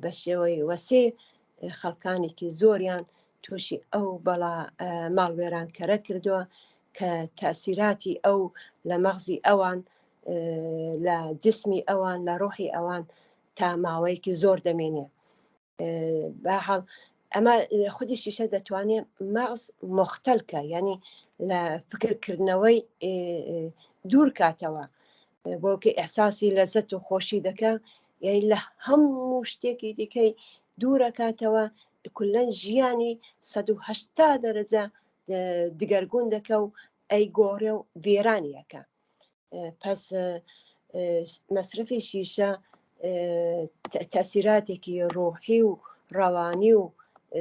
بە شێوەی وەسی خەڵکانێکی زۆریان تووشی ئەو بەڵا ماڵوێرانکەرە کردووە کە تاسیراتی ئەو لە مەغزی ئەوان لە جسمی ئەوان لە ڕۆحی ئەوان تا ماوەیەکی زۆر دەمێنێ بەحاڵ ئەمە خودی شیشە دەتوانێت مەغز مختلکە ینی لە فکرکردنەوەی دوور کاتەوە بۆکە ئەساسی لەزەت و خۆشی دەکە یعنی لە هەموو شتێکی دیکەی دوورەکاتەوە کولەن ژیانی 1970 دەرەجە دگەرگون دەکە و ئەی گۆڕێ و وێرانیەکە پس مەسرفی شیشە تەسیراتێکی ڕۆحی و ڕەوانی و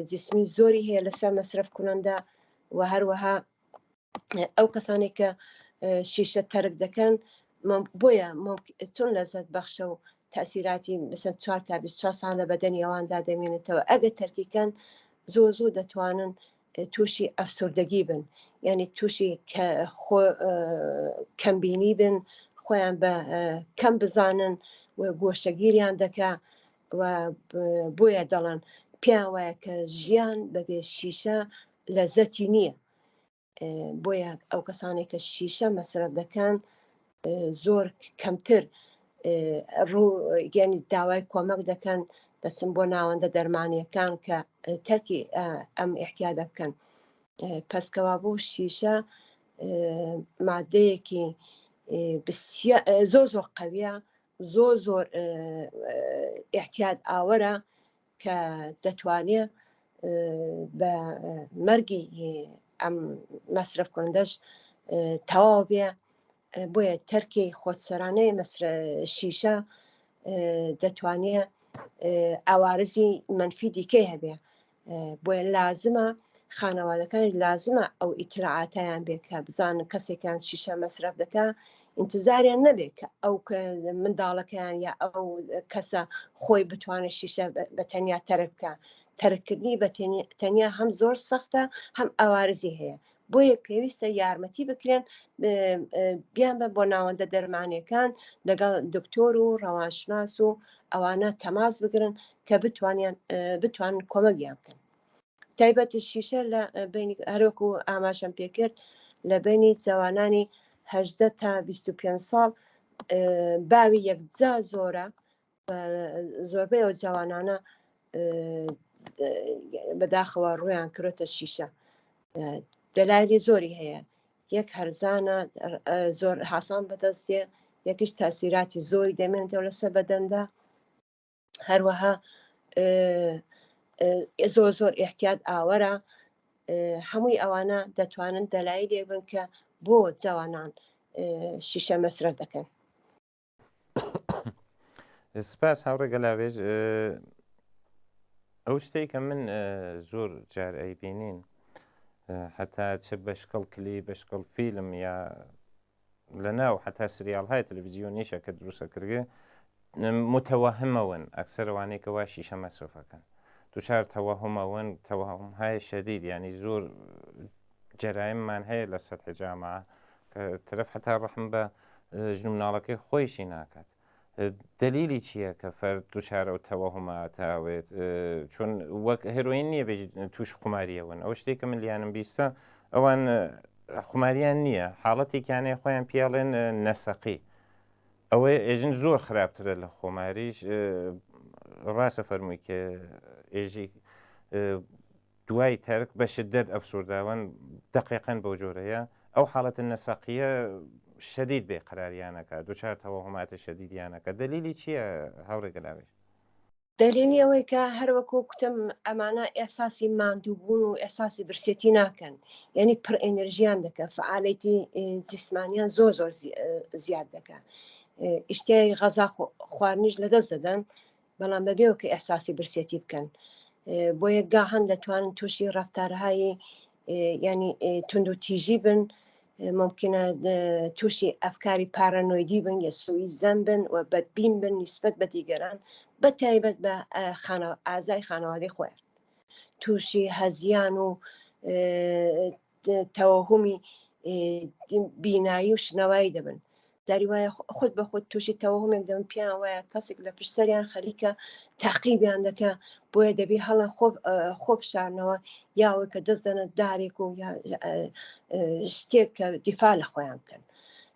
جسمی زۆری هەیە لەسەر مەسرف کنەندە و هەروەها ئەو کەسانێک کە شیشە تەرک دەکەن بۆیە چۆن لەزەت بەخشە و تەسیراتی مثل 4 تا 24 ساڵ لە بەدەنی ئەواندا دەمێنێتەوە ئەگە تەرکیکەن زۆر زوو دەتوانن تووشی ئەفسوردەگی بن یعنی تووشی کەمبینی بن خۆیان بە کەم بزانن و گۆشەگیریان دەکا و بۆیە دەڵێن پێیان وایە کە ژیان بەبێ شیشە لەزەتی نییە بۆیە ئەو کەسانێک کە شیشە مەسرەف دەکەن زۆر کەمتر ڕوو گیانی داوای کۆمەک دەکەن دەچن بۆ ناوەندە دەرمانیەکان کە تەرکی ئەم احتیادە بکەن پەسکەوا بوو شیشە مادەیەکی زۆر زۆر قویە زۆر زۆر احتیاد ئاوەرە کە دەتوانێ بە مەرگی ئەم مەسرەف کنندەش تەواو بێ بۆیە تەرکی خۆتسەرانەی مەسرە شیشە دەتوانێ ئاوارزی منفی دیکەی هەبێ بۆیە لازمە خانەوادەکانی لازمە ئەو ئیتلاعاتیان بێ کە بزانن کەسێکیان شیشە مەسرەف دەکا ئینتزاریان نەبێت کە ئەو منداڵەکەیان یا ئەو کەسە خۆی بتوانێت شیشە بە تەنیا تەرک بکە تەرکردنی بە تەنیا هەم زۆر سەختە هەم ئەوارزی هەیە بۆیە پێویستە یارمەتی بکرێن بیان بە بۆ ناوەندە دەرمانەکان لەگەڵ دکتۆر و ڕەوانشناس و ئەوانە تەماس بگرن کە بتوانیان بتوانن کۆمەگیان بکەن تایبەت شیشە لە بینی هەرۆک و ئاماژەم پێکرد لە بینی جوانانی هەدە تا 25 ساڵ باوی یەکجا زۆرە زۆربەی ئەو جوانانە بەداخەوە ڕویان کرۆتە شیشە دەلایلی زۆری هەیە یەک هەرزانە زۆر حاسان بەدەست دێ یەکیش تاسیراتی زۆری دەمێنێتەوە لەسەر بەدەندا هەروەها زۆر زۆر احتیاط ئاوەرە هەمووی ئەوانە دەتوانن دەلایلێک بن کە بۆ جوانان شیشە مەسرەف دەکەن سپاس هاوڕێ گەلاوێژ ئەو شتێک کە من زۆر جار ئەیبینین حتا چ بەشکڵ کلی بەشکڵ فیلم یا لە ناو حتا سریاڵ های تەلەڤیزیۆنیشە کە دروستە کردگە. متوهمەوەن ئەکسەر ئەوانەی کە وا شیشە مەسرەفەکەن دوچار تەوەهمەوەن تەوەهم های شەدید ینی زۆر جەرایممان هەیە لە سەتح جامعە کە تەرەف حتا ڕەحم بە ژن و مناڵەکەی خۆیشی ناکات دلیلی چییە کە فەرد دوچار ئەو تەوەهمە تاوێت چون وەک هێرۆین نییە بێژ توش قوماریەوەن ئەو شتێک کە من لیانم بیستە ئەوان خوماریان نییە حاڵەتێکیانەیە خۆیان پیاڵێن نەسەقی ئەوەی ئێژن زۆر خراپترە لە خۆماریش ڕاستە فەرمووی کە ئێژی دوای تەرک بە شدەت ئەفسورداون دقیقەن بەو جۆرەیە ئەو حاڵەتە نەسەقیە شەدید بێ قەراریانەکە دوچار تەوەهماتە شەدیدیانەکە دەلیلی چییە هاوڕێ گەلاوێژ؟ دەلیلی ئەوەی کە هەروەکو کوتم ئەمانە ئێحساسی ماندووبوون و ئێحساسی برسێتی ناکەن یعنی پڕ ئێنرژیان دەکە فعالێتی جسمانیان زۆر زۆر زیاد دەکە ئیشتیای غەزا خواردنیش لەدەست دەدەن بەڵام بەبێەوە کە ئێحساسی برسێتی بکەن بۆیە گاهەن دەتوانن تووشی ڕفتارهایی ینی تونند و تیژی بن ممکنە تووشی ئەفکاری پارانۆیدی بن یە سوئی زەن بن و بەدبین بن نیسبەت بە دیگەران بە تایبەت بە ئازای خانەوادەی خۆیان تووشی هەزیان و تەوەهومی بینایی و شنەوایی دەبن جاری وایە خود بە خود تووشی تەوەهمێک دەبن پیان وایە کەسێک لە پشت سەریان خەریکە تاقیبیان دەکە بۆیە دەبی هەڵە خۆ بشارنەوە یاوە کە دەست دەنە دارێک و یا شتێک کە دیفاع لە خۆیان بکەن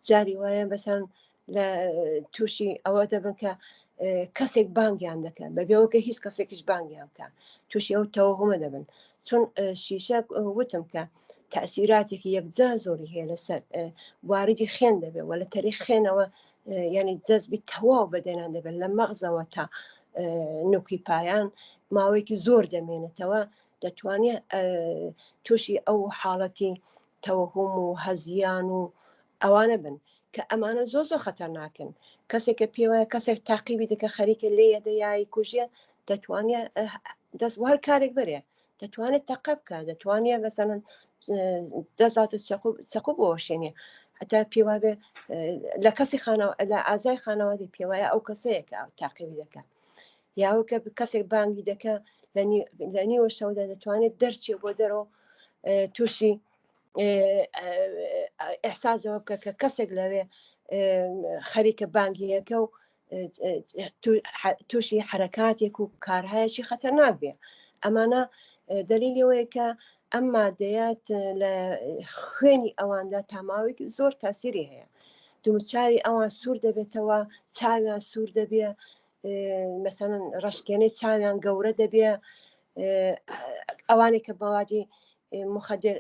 جاری وایە بەسەن لە تووشی ئەوە دەبن کە کەسێک بانگیان دەکەن بەبێەوە کە هیچ کەسێکیش بانگیان بکە تووشی ئەو تەوەهمە دەبن چون شیشە وتم کە تەئسیراتێکی یەکجار زۆری هەیە لەسەر واردی خوێن دەبێت و لە تەریق خوێنەوە یعنی جەزبی تەواو بەدەنان دەبێت لە مەغزەوە تا نوکی پایان ماوەیەکی زۆر دەمێنێتەوە دەتوانێت تووشی ئەو حاڵەتی تەوەهوم و هەزیان و ئەوانە بن کە ئەمانە زۆر زۆر خەتەرناکن کەسێک کە پێوایە کەسێک تاقیبی دەکە خەریکە لێیە دەیایی کوژێ دەتوانێت دەست هەر کارێک بەرێ دەتوانێت تەقە بکە دەتوانێت مەسەلەن دەزاتە چەقو بۆشێنێ هەتا پێوابێ لە کەسی خانەوە لە ئازای خانەوادی پێوایە ئەو کەسەیە کە تاقیبی دەکە یاوە کە کەسێک بانگی دەکە لە نیوە شەودا دەتوانێت دەرچێ بۆ دەرەوە تووشی ئەحسازەوە بکە کە کەسێک لەوێ خەریکە بانگیەکە و تووشی حرەکاتێک و کارهایەکی خەتەرناک بێ ئەمانە دلیلی ئەوەیە کە ئەم مادەیەت لە خوێنی ئەواندا تاماوێکی زۆر تاسیری هەیە دومچاوی ئەوان سوور دەبێتەوە چاویان سوور دەبێ مەسەن ڕشکێنەی چاویان گەورە دەبێ ئەوانەی کە بەوادی مخدر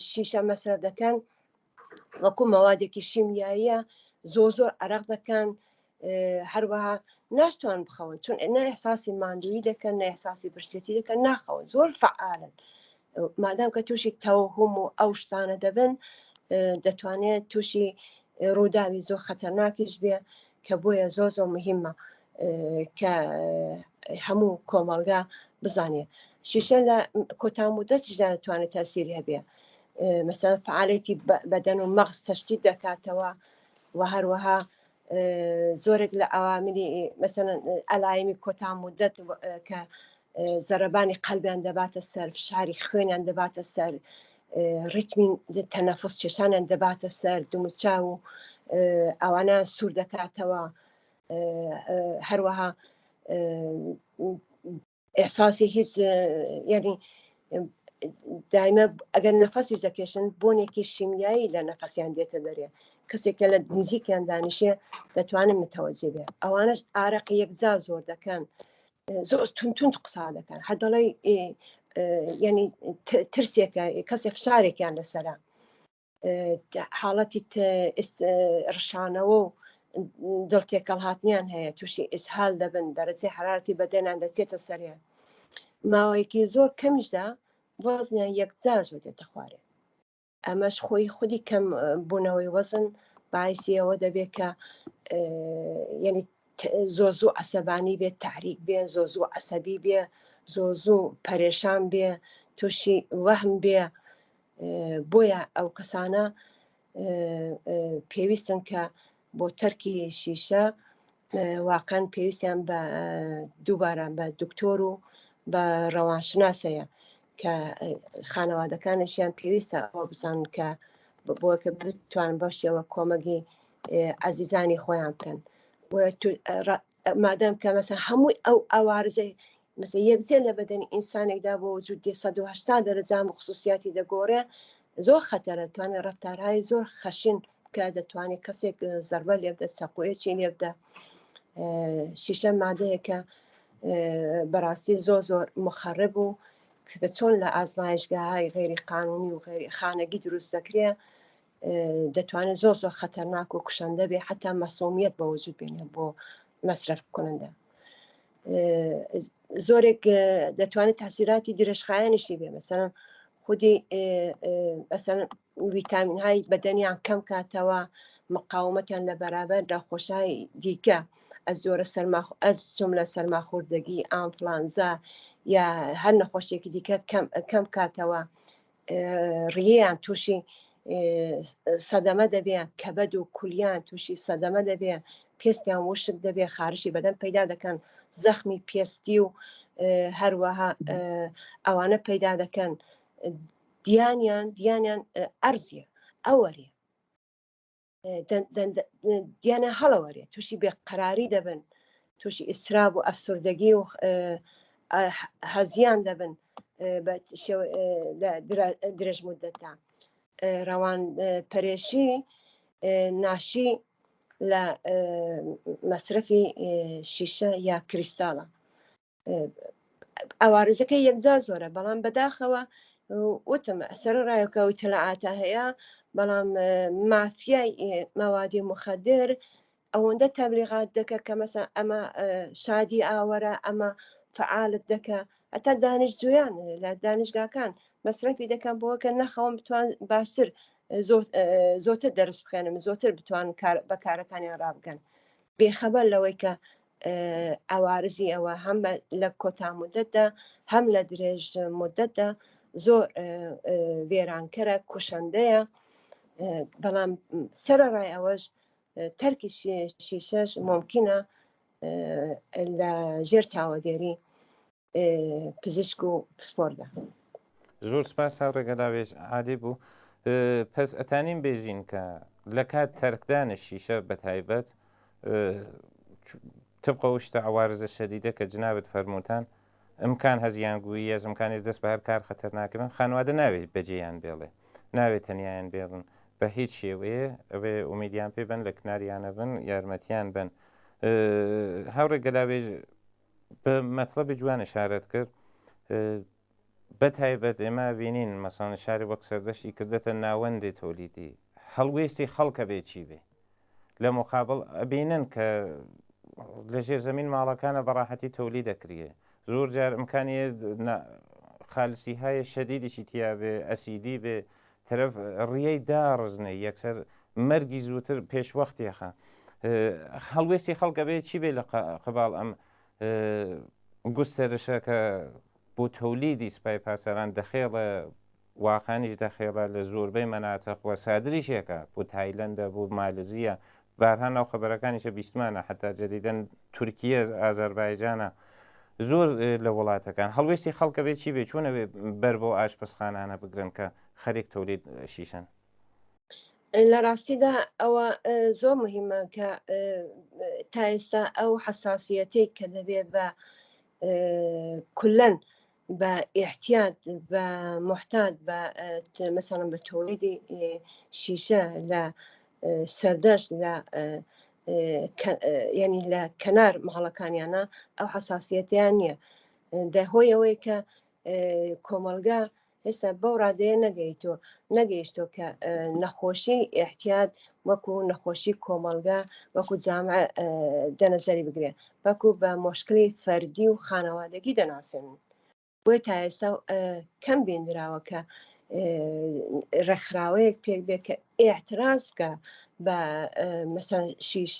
شیشە مەسرف دەکەن وەکو مەوادێکی شیمیاییە زۆر زۆر عرەق دەکەن هەروەها ناشتوان بخەون چون نە احساسی ماندویی دەکەن نە احساسی برسێتی دەکەن ناخەون زۆر فعالن مادام کە تووشی تەوهم و ئەو شتانە دەبن دەتوانێت تووشی ڕووداوی زۆر خەتەرناکیش بێ کە بۆیە زۆر زۆر مهمە کە هەموو کۆمەڵگا بزانێ شیشە لە کۆتا مدەتیشدا دەتوانێت تاسیری هەبێ مەسەن فعالێتی بەدەن و مەغز تەشتی دەکاتەوە و هەروەها زۆرێک لە ئەواملی مەسەن ئەلایمی کۆتا مدەت کە زەرەبانی قەلبیان دەباتە سەر فشاری خوێنیان دەباتە سەر ڕیتمی تەنەفس کێشانیان دەباتە سەر دومچاو و ئەوانە سوور دەکاتەوە هەروەها ئێحساسی هیچ یعنی دایمە ئەگەر نەفەسیش دەکێشن بۆنێکی شیمیایی لە نەفەسیان دێتە دەرێ کەسێک کە لە نزیکیان دانیشێ دەتوانن متەوەجێ بێ ئەوانەش ئارەقی یەکجار زۆر دەکەن زۆر تون تون قسا دەکەن هەدەڵی ینی ترسێکە کەسێ فشارێکیان لەسرە حاڵەتی ڕشانەوە و دڵ تێکەڵ هاتنیان هەیە تووشی ئیسهال دەبن دەرەجەی حرارەتی بەدەنیان دەچێتە سەریان ماوەیەکی زۆر کەمیشدا وەزنیان یەکجار زۆر دێتە خوارێ ئەمەش خۆی خودی کەم بوونەوەی وەزن باعیسی ئەوە دەبێت کە یعنی زۆر زوو عەسەبانی بێت تاریک بێ زۆر زوو عەسەبی بێ زۆر زوو پەرێشان بێ تووشی وەهم بێ بۆیە ئەو کەسانە پێویستن کە بۆ تەرکی شیشە. واقعا پێویستیان بە دووبارە بە دکتۆر و بە ڕەوانشناسەیە کە خانەوادەکانشیان پێویستە ئەوە بزانن کە بۆ کە بتوان بەو شێوە کۆمەگی ئازیزانی خۆیان بکەن. مادام کە مەسە هەمووی ئەو ئاوارزەی مەسە یەکجێ لە بەدەنی ئینسانێکدا بۆ وجود دێ 180 دەرەجام و خصوصیاتی دەگۆڕێ، زۆر خەتەرە، توانێت ڕەفتارهای زۆر خەشن کە دەتوانێت کەسێک زەربە لێ بدە، چەقۆیەکی لێ بدە. شیشە مادەیەکە بەڕاستی زۆر زۆر مخەڕب و کە چۆن لە ئازمایشگاهای غێری قانونی و غێری خانەگی دروست دەکرێ، دەتوانێت زۆر زۆر خەتەرناک و کوشندە بێ، حتا مەسومیت بە وجود بێنێ بۆ مەسرەف کنندە. زۆرێک دەتوانێت تاسیراتی درێژخایەنیشی بێ، مەسەلەن خودی مەسەلەن ویتامین های بەدەنیان کەم کاتەوە، مقاومەتیان لە بەرابەر نەخۆشای دیکە ئەز جۆرە سەرما ئەز جملە سەرماخوردەگی ئانفلانزا یا هەر نەخۆشیێکی دیکە کەم کەم کاتەوە. ڕیان تووشی سەدەمە دەبێ، کەبەد و کولیان تووشی سەدەمە دەبێ، پێستیان وشک دەبێ، خارشی بەدەن پەیدا دەکەن، زەخمی پێستی و هەروەها ئەوانە پەیدا دەکەن. دیانیان دیانیان ئەرزیە ئەوەرێ دیانە هەڵەوەرێ، تووشی بێقەراری دەبن، تووشی ئیستراب و ئەفسوردەگی و هەزیان دەبن بە درێژ مدەتە. ڕەوان پەرێشی ناشی لە مەسرەفی شیشە یا کریستاڵە. ئەوارزەکە یەکجار زۆرە، بەڵام بەداخەوە وتم سەر ڕایەکە و تەلاعاتە هەیە، بەڵام مافیای مەوادی مخدر ئەوەندە تەبلیغات دەکە کە مەسە ئەمە شادی ئاوەرە، ئەمە فعالت دەکە. هەتا دانیشتجویان لە دانیشگاکان مەسرەفی دەکەن بۆ کە نەخەوم بتوان باشتر زۆرتر دەرس بخێنم، زۆرتر بتوان بە کارەکانیان ڕابگەن، بێخەبەر لەوەی کە عەوارزی ئەوە هەم لە کۆتا مدەتدا هەم لە درێژ مدەتدا زۆر وێرانکەرە، کوشندەیە. بەڵام سەرەڕای ئەوەش تەرکی شیشەش ممکنە لە ژێر چاوەدێری پزیشک و پسپۆردا. زۆر سپاس هاوڕێ گەلاوێژ، عالی بوو. پەس ئەتانین بێژین کە لە کات تەرکدانە شیشە بە تایبەت تبقە و شتە عوارزە شەدیدە کە جنابت فەرمووتان ئمکان هەز یان گویی هەز ئمکان هەز دەست بە هەر کار خەتەرناکە بن، خانوادە ناوێت بەجێیان بێڵێ، ناوێت تەنیایان بێڵن بە هیچ شێوەیە، ئەوێ ئومیدیان پێ بن، لە کناریانە بن، یارمەتیان بن. هاوڕێ گەلاوێژ بە مەتڵەبی جوان ئشارەت کرد. بە تایبەت ئێمە بینین مەسان شاری وەک سەردەشتی کردێتە ناوەندی تۆلیدی، هەڵوێستی خەڵکە بێ چی بێ لە مقابل ئەبینن کە لە ژێر زەمین ماڵەکانە بە ڕاحەتی تۆلی دەکرێ، زۆر جار ئەمکانیە خالسی های شەدیدیشی تیا بێ، ئەسیدی بێ، تەرەف ڕیەی داڕزنێ یەکسەر مەرگی زووتر پێشوەختێخە. هەڵوێستی خەڵکە بێ چی بێ لە قباڵ ئەم گوستەرشە کە بۆ تەولیدی سپای پاسداران دەخێڵە، واقعانیش دەخێڵە لە زۆربەی مەناتق و سادریشێکە بۆ تایلەندە، بۆ مالزیە، بارها ناو خەبەرەکانیشە بیستمانە، حتا جەدیدەن تورکیە، ئازەربایجانە، زۆر لە وڵاتەکان. هەڵوێستی خەڵکە بێ چی بێ، چۆن ئەوێ بەر بۆ ئاشپەزخانانە بگرن کە خەریک تەولید شیشەن؟ لە ڕاستیدا ئەوە زۆر مهمە کە تا ئێستا ئەو حساسیەتەی کە دەبێ بە کولەن بە ئیحتیات بە محتاط بە مەسەڵەن بە تۆلیدی شیشە لە سەردەشت لە ینی لە کەنار ماڵەکانیانە ئەو حساسیەتیان نییە، دەهۆی ئەوەی کە کۆمەڵگا ئێستا بەو ڕادەیە نەگەیتۆ نەگەیشتۆ کە نەخۆشی احتیاد وەکو نەخۆشی کۆمەڵگا وەکو جامع دەنەزەری بگرێ، بەکو بە مشکلی فەردی و خانەوادگی دەناسێنن. بۆیە تا ئێستا کەم بینراوە کە ڕێکخراوەیەک پێک بێ کە ئاعتراز بکە بە مەسەن شیش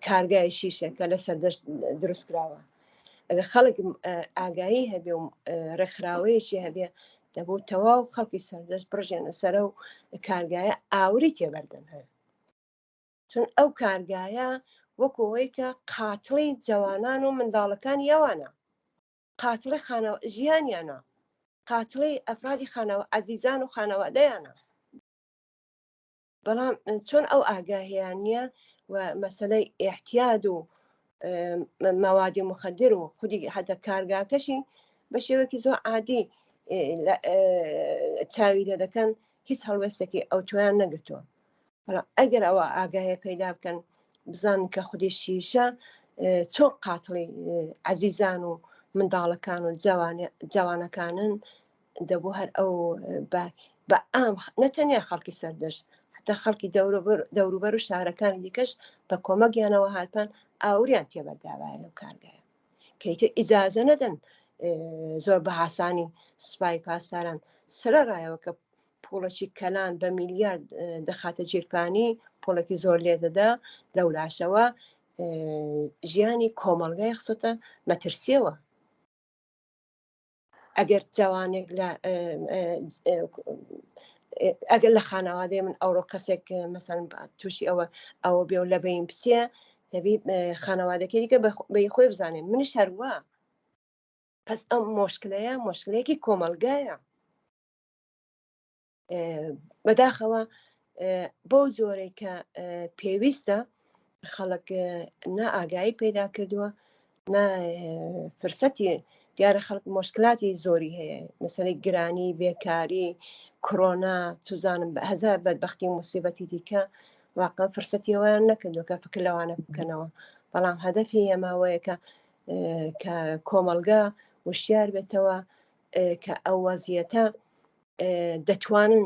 کارگای شیشە کە لە سەردەشت دروست کراوە. ئەگەر خەڵک ئاگایی هەبێ و ڕێکخراوەیەکی هەبێ دەبوو تەواو خەڵکی سەردەشت بڕژێنە سەرە و کارگایە ئاوری تێبەردەن هەیە، چون ئەو کارگایە وەکو ئەوەی کە قاتڵی جەوانان و منداڵەکانی ئەوانە، قاتڵی خانە ژیانیانە، قاتڵی ئەفرادی خانەوە ئەزیزان و خانەوادەیانە. بەڵام چۆن ئەو ئاگاهیان نییە و مەسلەی احتیاد و مەوادی مخدر و خودی حەتە کارگاکەشی بە شێوەیەکی زۆر عادی چاوی لێ دەکەن هیچ هەڵوێستێکی ئەو تۆیان نەگرتووە. بەڵام ئەگەر ئەوە ئاگاهی پەیدا بکەن بزانن کە خودی شیشە چۆن قاتڵی عەزیزان و منداڵەکان و جوانەکانن، دەبوو هەر ئەو بە ئام نەتەنیا خەڵکی سەردەشت حتا خەڵکی دەوروبەر و شارەکانی دیکەش بە کۆمەگیانەوە هاتان ئاوریان تێبەرداوایە لەو کارگایە کەیتر ئیجازە نەدەن زۆر بە هاسانی سوپای پاسداران سەرەڕایەوە کە پوڵەکی کەلان بە میلیارد دەخاتە ژیرفانی پوڵێکی زۆر لێ دەدا لەو لاشەوە ژیانی کۆمەڵگای خستە مەترسیەوە. ئەگەر جوانێک لە ئەگەر لە خانەوادەی من ئەوڕۆ کەسێک مەسەن تووشی ئەوە ئەوە بێ و لە بین بچێ دەبی خانەوادەکەی دیکە بەی خۆی بزانێ منیش هەروە. پس ئەم مۆشکلەیە مۆشکلەیەکی کۆمەلگایە. بەداخەوە بەو جۆرەی کە پێویستە خەڵک نا ئاگایی پەیدا کردووە نا فرسەتی. دیارە خەڵک مشکلاتی زۆری هەیە، مەسەلەی گرانی، بێکاری، کۆرۆنا، چزانم بە هەزار بەدبەختی و مصیبەتی دیکە، واقعا فرسەتی ئەویان نەکردووە کە فکر لەوانە بکەنەوە. بەڵام هەدەفی ئێمەوەیە کە کۆمەڵگە وشیار بێتەوە کە ئەو وەزیەتە دەتوانن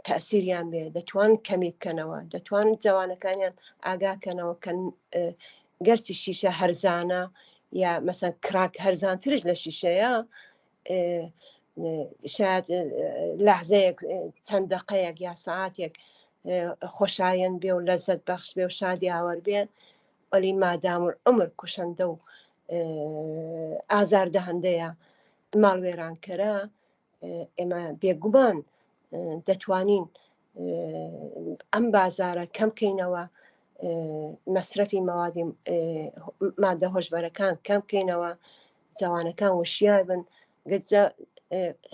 تەسیریان بێ، دەتوان کەمی بکەنەوە، دەتوان جوانەکانیان ئاگاکەنەوە کە گەرچی شیشە هەرزانە یا مەسەن کراک هەرزانترش لە شیشەیە، شاید لەحزەیەک چەند دقەیەک یا سعاتێک خۆشایەن بێ و لەزەت بەخش بێ و شادی ئاوەر بێ، وەلی مادام عمر کوشندە و ئازاردەهندەیە، ماڵوێرانکەرە. ئێمە بێگومان دەتوانین ئەم بازارە کەم کەینەوە، مەسرەفی مەوادی مادە هۆشبەرەکان کەم بکەینەوە، جوانەکان وشیار بن.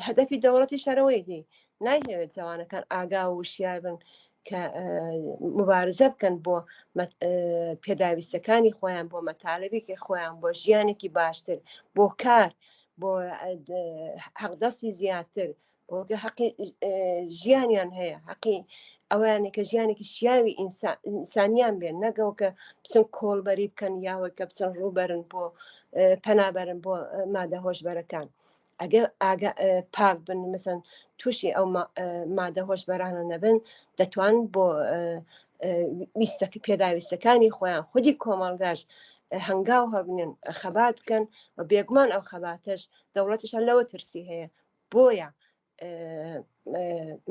هەدەفی دەوڵەتی شەرەوەیەتی نایهەوێت جوانەکان ئاگا و وشیار بن کە مبارزە بکەن بۆ پێداویستەکانی خۆیان، بۆ مەتالبێکی خۆیان، بۆ ژیانێکی باشتر، بۆ کار، بۆ حەقدەستی زیاتر، بۆ حەقی ژیانیان هەیە، حەقی ئەویانە کە ژیانێکی شیاوی ئینسانیان بێن، نەگەوە کە بچن کۆڵبەری بکەن یاوە کە بچن ڕووبەرن بۆ پەنابەرن بۆ مادە هۆشبەرەکان. ئەگەر ئاگا پاک بن، مەسەن تووشی ئەو مادە هۆشبەرانە نەبن، دەتوان بۆ ویستەکە پێداویستەکانی خۆیان خودی کۆمەڵگاش هەنگاو هەبنن، خەبات بکەن و بێگومان ئەو خەباتەش دەوڵەتیشان لەوە ترسی هەیە، بۆیە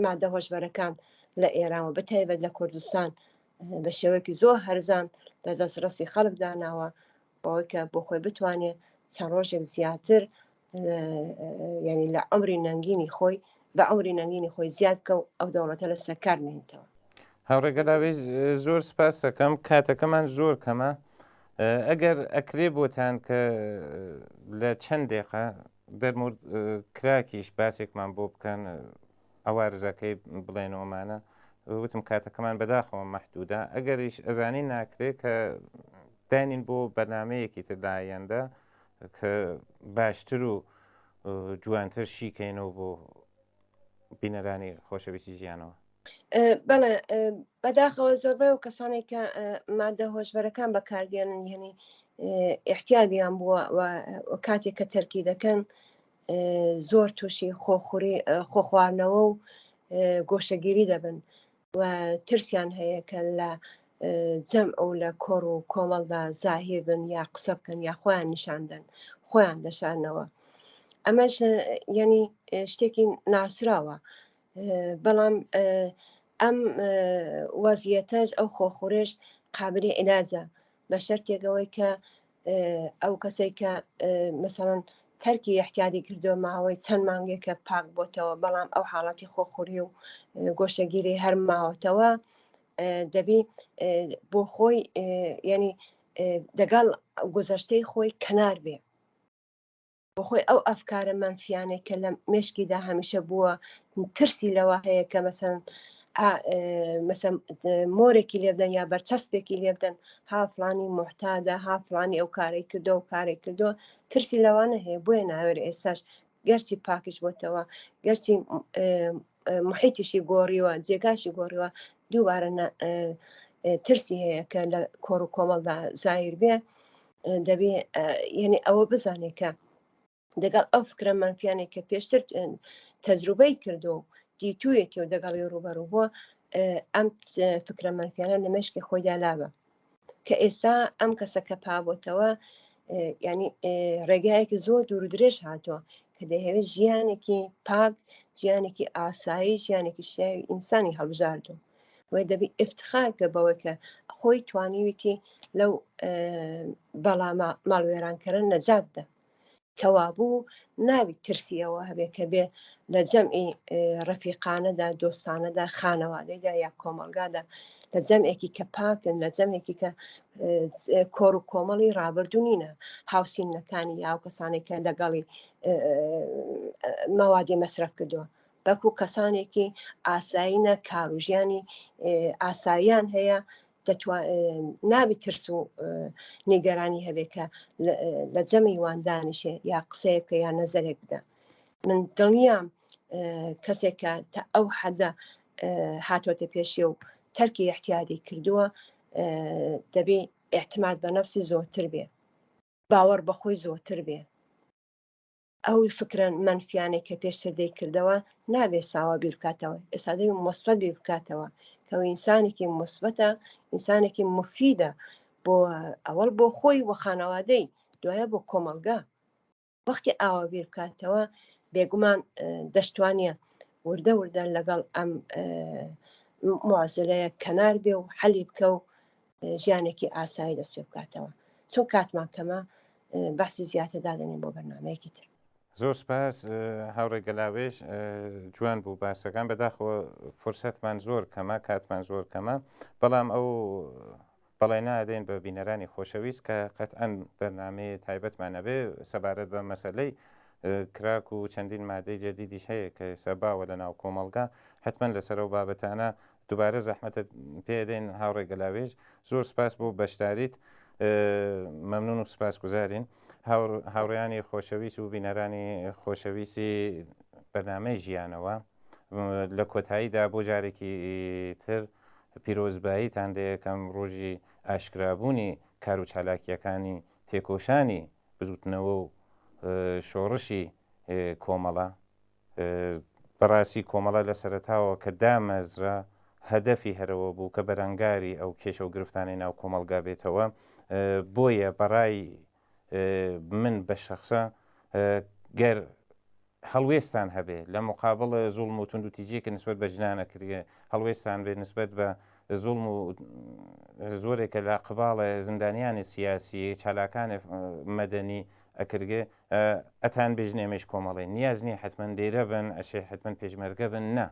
مادە هۆشبەرەکان لە ئێران و بەتایبەت لە کوردستان بە شێوەیەکی زۆر هەرزان لە دەستڕەسی خەڵک داناوە، بەوەی کە بۆ خۆی بتوانێت چەند ڕۆژێک زیاتر ینی لە عمری نەنگینی خۆی بە عمری نەنگینی خۆی زیاد بکە و ئەو دەوڵەتە لەسەر کار نێنتەوە. هاوڕێ گەلاوێژ زۆر سپاس دەکەم، کاتەکەمان زۆر کەمە، ئەگەر ئەکرێ بۆتان کە لە چەند دێقە دەرمورد کراکیش باسێکمان بۆ بکەن، عەوارزەکەی بڵێنەوەمانە. وتم کاتەکەمان بەداخەوە مەحدودە، ئەگەریش ئەزانی ناکرێ کە دانین بۆ بەرنمەیەکی تر لایەندە کە باشتر و جوانتر شیکەینەوە بۆ بینەرانی خۆشەویستی ژیانەوە. بەڵێ، بەداخەوە زۆربەی و کەسانێک کە مادە هۆشبەرەکان بەکاردێنن یعنی احتیادیان بووە و کاتێک کە تەرکی دەکەن زۆر تووشی خۆخوری خۆخواردنەوە و گۆشەگیری دەبن و ترسیان هەیە کە لە جەم و لە کۆڕ و کۆمەڵدا زاهیر بن یا قسە بکەن یا خۆیان نیشاندەن، خۆیان دەشارنەوە. ئەمەش یعنی شتێکی ناسراوە، بەڵام ئەم وەزیەتەش ئەو خۆخورێش قابلی عیلاجە بە شەرتێکەوەی کە ئەو کەسێک کە مەسەڵەن تەرکی احتیادی کردو ماوەی چەند مانگێکە پاک بۆتەوە، بەڵام ئەو حاڵەتی خۆخوری و گۆشەگیری هەر ماوەتەوە. دەبی بۆ خۆی ینی دەگەڵ گوزەشتەی خۆی کەنار بێ بۆ خۆی ئەو ئەفکارە مەنفیانەی کە لە مێشکیدا هەمیشە بووە ترسی لەوە هەیە کە مەسەن مەسەن مۆرێکی لێبدەن یا بەرچەسپێکی لێبدەن ها فلانی محتادە ها فلانی ئەو کارەی کردو و کارێک کردو ترسی لەوانە هەیە بۆیە ناوێت ئێستاش گەرچی پاکیش بۆتەوە گەرچی محیتیشی گۆڕیوە جێگاشی گۆڕیوە دووبارە ترسی هەیە کە لە کۆڕ و کۆمەڵدا زایر بێ دەبێ یعنی ئەوە بزانێت کە دەگەڵ ئەو فکرە مەنفیانێک کە پێشتر تەجروبەی کردو و دیتوویەتی و دەگەڵی ڕوبەڕوو بووە ئەم فکرە مەنفیانە لە مێشکی خۆیدا لابە کە ئێستا ئەم کەسە کە پابۆتەوە ینی ڕێگایەکی زۆر دوور و درێژ هاتووە کە دەیەوێت ژیانێکی پاک ژیانێکی ئاسایی ژیانێکی شیاوی ئینسانی هەڵبژاردو وی دەبی ئفتخار کە بەوە کە خۆی توانیویتی لەو بەڵامە ماڵوێرانکەرە نەجات دە کەوابوو ناوی ترسی ئەوە هەبێ کە بێ لە جەمعی ڕەفیقانەدا دۆستانەدا خانەوادەیدا یا کۆمەڵگادا لە جەمعێکی کە پاکن لە جەمێکی کە کۆڕ و کۆمەڵی ڕابردوو نینە هاوسینەکانی یا و کەسانێک کە لەگەڵی مەوادی مەسرەف کردووە بەکو کەسانێکی ئاسایینە کار و ژیانی ئاساییان هەیە نابی ترس و نیگەرانی هەبێ کە لە جەمی وان دانیشێ یا قسەیە بکە یا نەزەرێک بدە من دڵنیام کەسێک کە تا ئەو حەدە هاتۆتە پێشێ و تەرکی احتیادی کردووە دەبێ اعتماد بە نەفسی زۆرتر بێ باوەڕ بەخۆی زۆرتر بێ ئەو فکرە مەنفیانەی کە پێشتر دەیکردەوە نابێ ساوا بیر بکاتەوە ئێستا دەبێ موسبەت بیر بکاتەوە کە ئەو ئینسانێکی موسبەتە ئینسانێکی مفیدە بۆ ئەوەڵ بۆ خۆی و خانەوادەی دوایە بۆ کۆمەڵگا وەختی ئاوا بیر بکاتەوە بێگومان دەشتوانە وردە وردە لەگەڵ ئەم معزلەیە کەنار بێ و حەلی بکە و ژیانێکی ئاسایی دەست پێ بکاتەوە چون کاتمان کەمە بەحسی زیاتر دادەنێن بۆ بەرنمەیەکی تر. زۆر سپاس هاوڕێ گەلاوێژ جوان بوو باسەکان بەداخەوە فرسەتمان زۆر کەمە کاتمان زۆر کەمە بەڵام ئەو بەڵێ نادەین بە بینەرانی خۆشەویست کە قەتعەن بەرنامەیە تایبەتمان ئەبێ سەبارەت بە مەسەلەی کراک و چەندین مادەی جەدیدیش هەیە کە ئێستا باوە لە ناو کۆمەڵگا حتمما لەسەر ئەو بابەتانە دوبارە زەحمەتت پێدەین هاوڕێ گەلاوێژ زۆر سپاس بۆ بەشداریت مەمنون و سپاس گوزارین هاوڕێیانی خۆشەویست و بینەرانی خۆشەویستی بەرنامەی ژیانەوە لە کۆتاییدا بۆ جارێکی تر پیرۆزباییتان لەیەکەم ڕۆژی ئاشکرابوونی کار و چالاکییەکانی تێکۆشانی بزوتنەوە و شۆڕشی کۆمەڵە بەڕاستی کۆمەڵە لە سەرەتاوە کە دامەزرا هەدەفی هەرەوە بوو کە بەرەنگاری ئەو کێشە و گرفتانەی ناو کۆمەڵگا بێتەوە بۆیە بەڕای من بە شەخسە گەر هەڵوێستان هەبێ لە مقابڵ زوڵم و توندوتیژیەکە نسبەت بە ژنان ئەکرێ هەڵوێستان بێ نسبەت بە زوڵم و زۆرێکە لە قباڵە زیندانیانی سیاسی چالاکانی مەدەنی ئەکرگێ ئەتان بێژن ئێمەیش کۆمەڵین نیاز نییە حتمما لێرە بن ئەشێ حتمما پێشمەرگە بن نە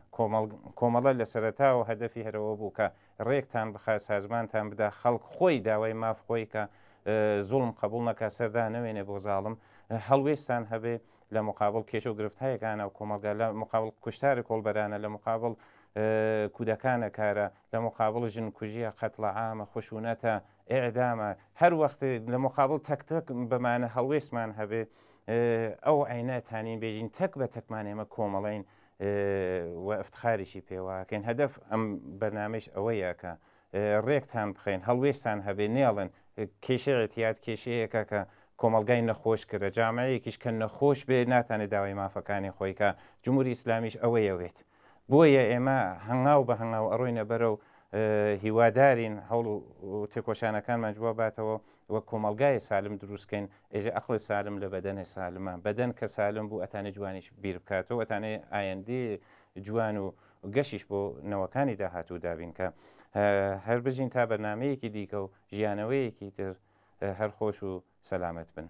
کۆمەڵە لە سەرەتاوە هەدەفی هەرەوە بوو کە ڕێکتان بخا سازمانتان بدا خەڵک خۆی داوای ماف خۆی کە زوڵم قبول نەکا سەردا نەوێنێ بۆ زاڵم هەڵوێستان هەبێ لە مقابڵ کێشە و گرفت هەیەکانە و کۆمەڵگا لە مقابڵ کوشتاری کۆڵبەرانە لە مقابڵ کودەکانە کارە لە مقابڵ ژن کوژیە قەتڵە عامە خشونەتە ئێعدامە هەر وەختێ لە مقابڵ تەک تەک بەمانە هەڵوێستمان هەبێ ئەو عینە تانین بێژین تەک بە تەکمان ئێمە کۆمەڵین و ئفتخاریشی پێواکەین هەدەف ئەم بەرنامەیش ئەوەیە کە ڕێکتان بخەین هەڵوێستان هەبێ نێڵن کێشەی اعتیاد کێشەیەکە کە کۆمەڵگای نەخۆش کردە جامعەیەکیش کە نەخۆش بێ ناتانێت داوای مافەکانی خۆی کە جمهوری ئیسلامیش ئەوەیەوێت بۆیە ئێمە هەنگاو بە هەنگاو ئەڕۆینە بەرەو هیوادارین هەوڵ و تێکۆشانەکانمان جواب باتەوە و کۆمەڵگای سالم دروستکەین ئێژێ ئەقڵی سالم لە بەدەنێ سالمە بەدەن کە سالم بوو ئەتانێ جوانیش بیر بکاتەوە ئەتانێ ئایندەی جوان و گەشیش بۆ نەوەکانی داهاتوو دابین کە هەر بژین تا بەرنامەیەکی دیکە و ژیانەوەیەکی تر هەر خۆش و سەلامەت بن.